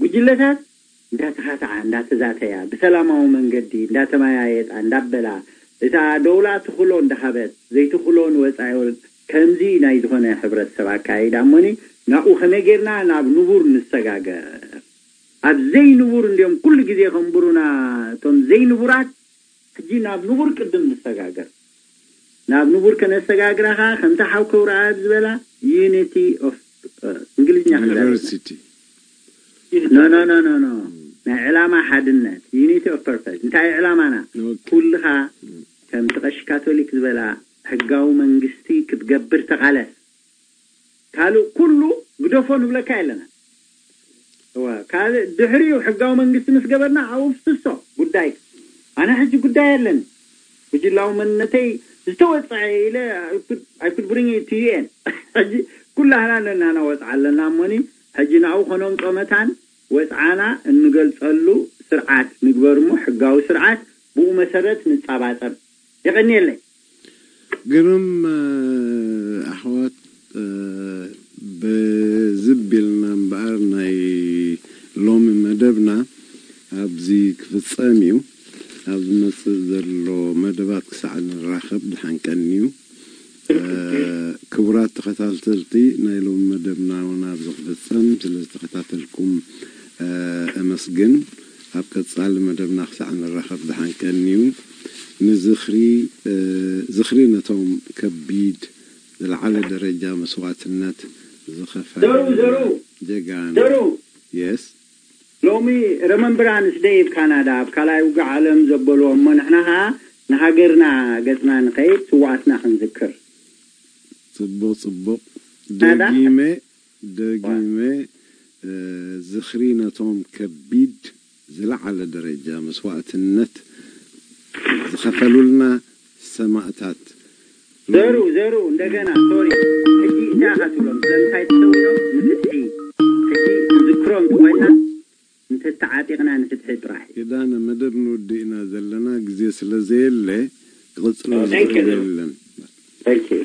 ጉጅለታት እንዳተኻትዓ እንዳተዛተያ ብሰላማዊ መንገዲ እንዳተመያየጣ እንዳበላ፣ እታ ደውላ ትኽሎ እንዳሃበት ዘይትኽሎ ንወፃኢ ወል ከምዚ ናይ ዝኾነ ሕብረተሰብ ኣካይዳ እሞኒ፣ ናብኡ ከመይ ጌርና ናብ ንቡር ንሰጋገር? ኣብ ዘይንቡር እንዲዮም ኩሉ ግዜ ከንብሩና እቶም ዘይንቡራት። ሕጂ ናብ ንቡር ቅድም ንሰጋገር። ናብ ንቡር ከነሰጋግራ ኸዓ ከምታ ሓው ክብረኣብ ዝበላ unity of እንግሊዝኛ ክንዛረብ ኢና። Diversity. No, no, no, no, no. ናይ ዕላማ ሓድነት፣ unity of purpose። እንታይ ዕላማና? ኩልኻ ከምቲ ቀሺ ካቶሊክ ዝበላ ሕጋዊ መንግስቲ ክትገብር ተቓለስ። ካልእ ኩሉ ግደፎ ንብለካ የለና። እወ፣ ካልእ ድሕሪኡ ሕጋዊ መንግስቲ ምስ ገበርና ኣብኡ ፍስሶ ጉዳይ። ኣነ ሕጂ ጉዳይ ኣለኒ። ጉጅላዊ መንነተይ ዝተወፀዐ ኢለ I could bring it to you። ሕጂ ኩላህና ነናና ወፅዓ ኣለና እሞኒ፣ ሕጂ ናብኡ ከነምፆ መታን ወፅዓና እንገልፀሉ ስርዓት ንግበር እሞ ሕጋዊ ስርዓት ብኡ መሰረት ንፃባፀብ። የቐንየለይ። ግርም ኣሕዋት፣ በዝብ ኢልና እምበኣር ናይ ሎሚ መደብና ኣብዚ ክፍፀም እዩ። ኣብ ዝመፅእ ዘሎ መደባት ክሳዕ ንራኸብ ድሓን ቀንዩ። ክቡራት ተኸታተልቲ፣ ናይ ሎሚ መደብና እውን ኣብዚ ክፍፀም ስለ ዝተኸታተልኩም እመስግን። ኣብ ቀፃሊ መደብና ክሳዕ ንራኸብ ድሓን ቀንዩ። ንዝኽሪ ዝኽሪ ነቶም ከቢድ ዝለዓለ ደረጃ መስዋእትነት ዝኸፈሉ ዘሩ፣ ዘሩ፣ ጀጋኑ። ዘሩ። የስ ሎሚ ረመንብራንስ ደይ ኣብ ካናዳ ኣብ ካልኣይ ውግእ ዓለም ዘበልዎ እሞ ንሕና ኸዓ ንሃገርና ገፅና ንኸይድ ስዋኣትና ክንዝክር። ፅቡቕ ፅቡቕ። ናዳ? ደጊመ ደጊመ ዝኽሪ ነቶም ከቢድ ዝለዓለ ደረጃ መስዋእትነት ዝኸፈሉልና ሰማእታት። ዘሩ ዘሩ እንደገና ሶሪ። ሕጂ እንታይ ኢኻ ትብሎም? ስለምንታይ ትሰውዮም? ንፍትሒ። ሕጂ ንዝክሮም ተኾይና እንተተዓጢቕና ንፍትሒ ጥራሕ እዩ። ኪዳነ፣ መደብ ንውድእ ኢና ዘለና፣ ግዜ ስለ ዘየለ ክቕፅሎ Thank you. ዝኽእል የለን። Thank you.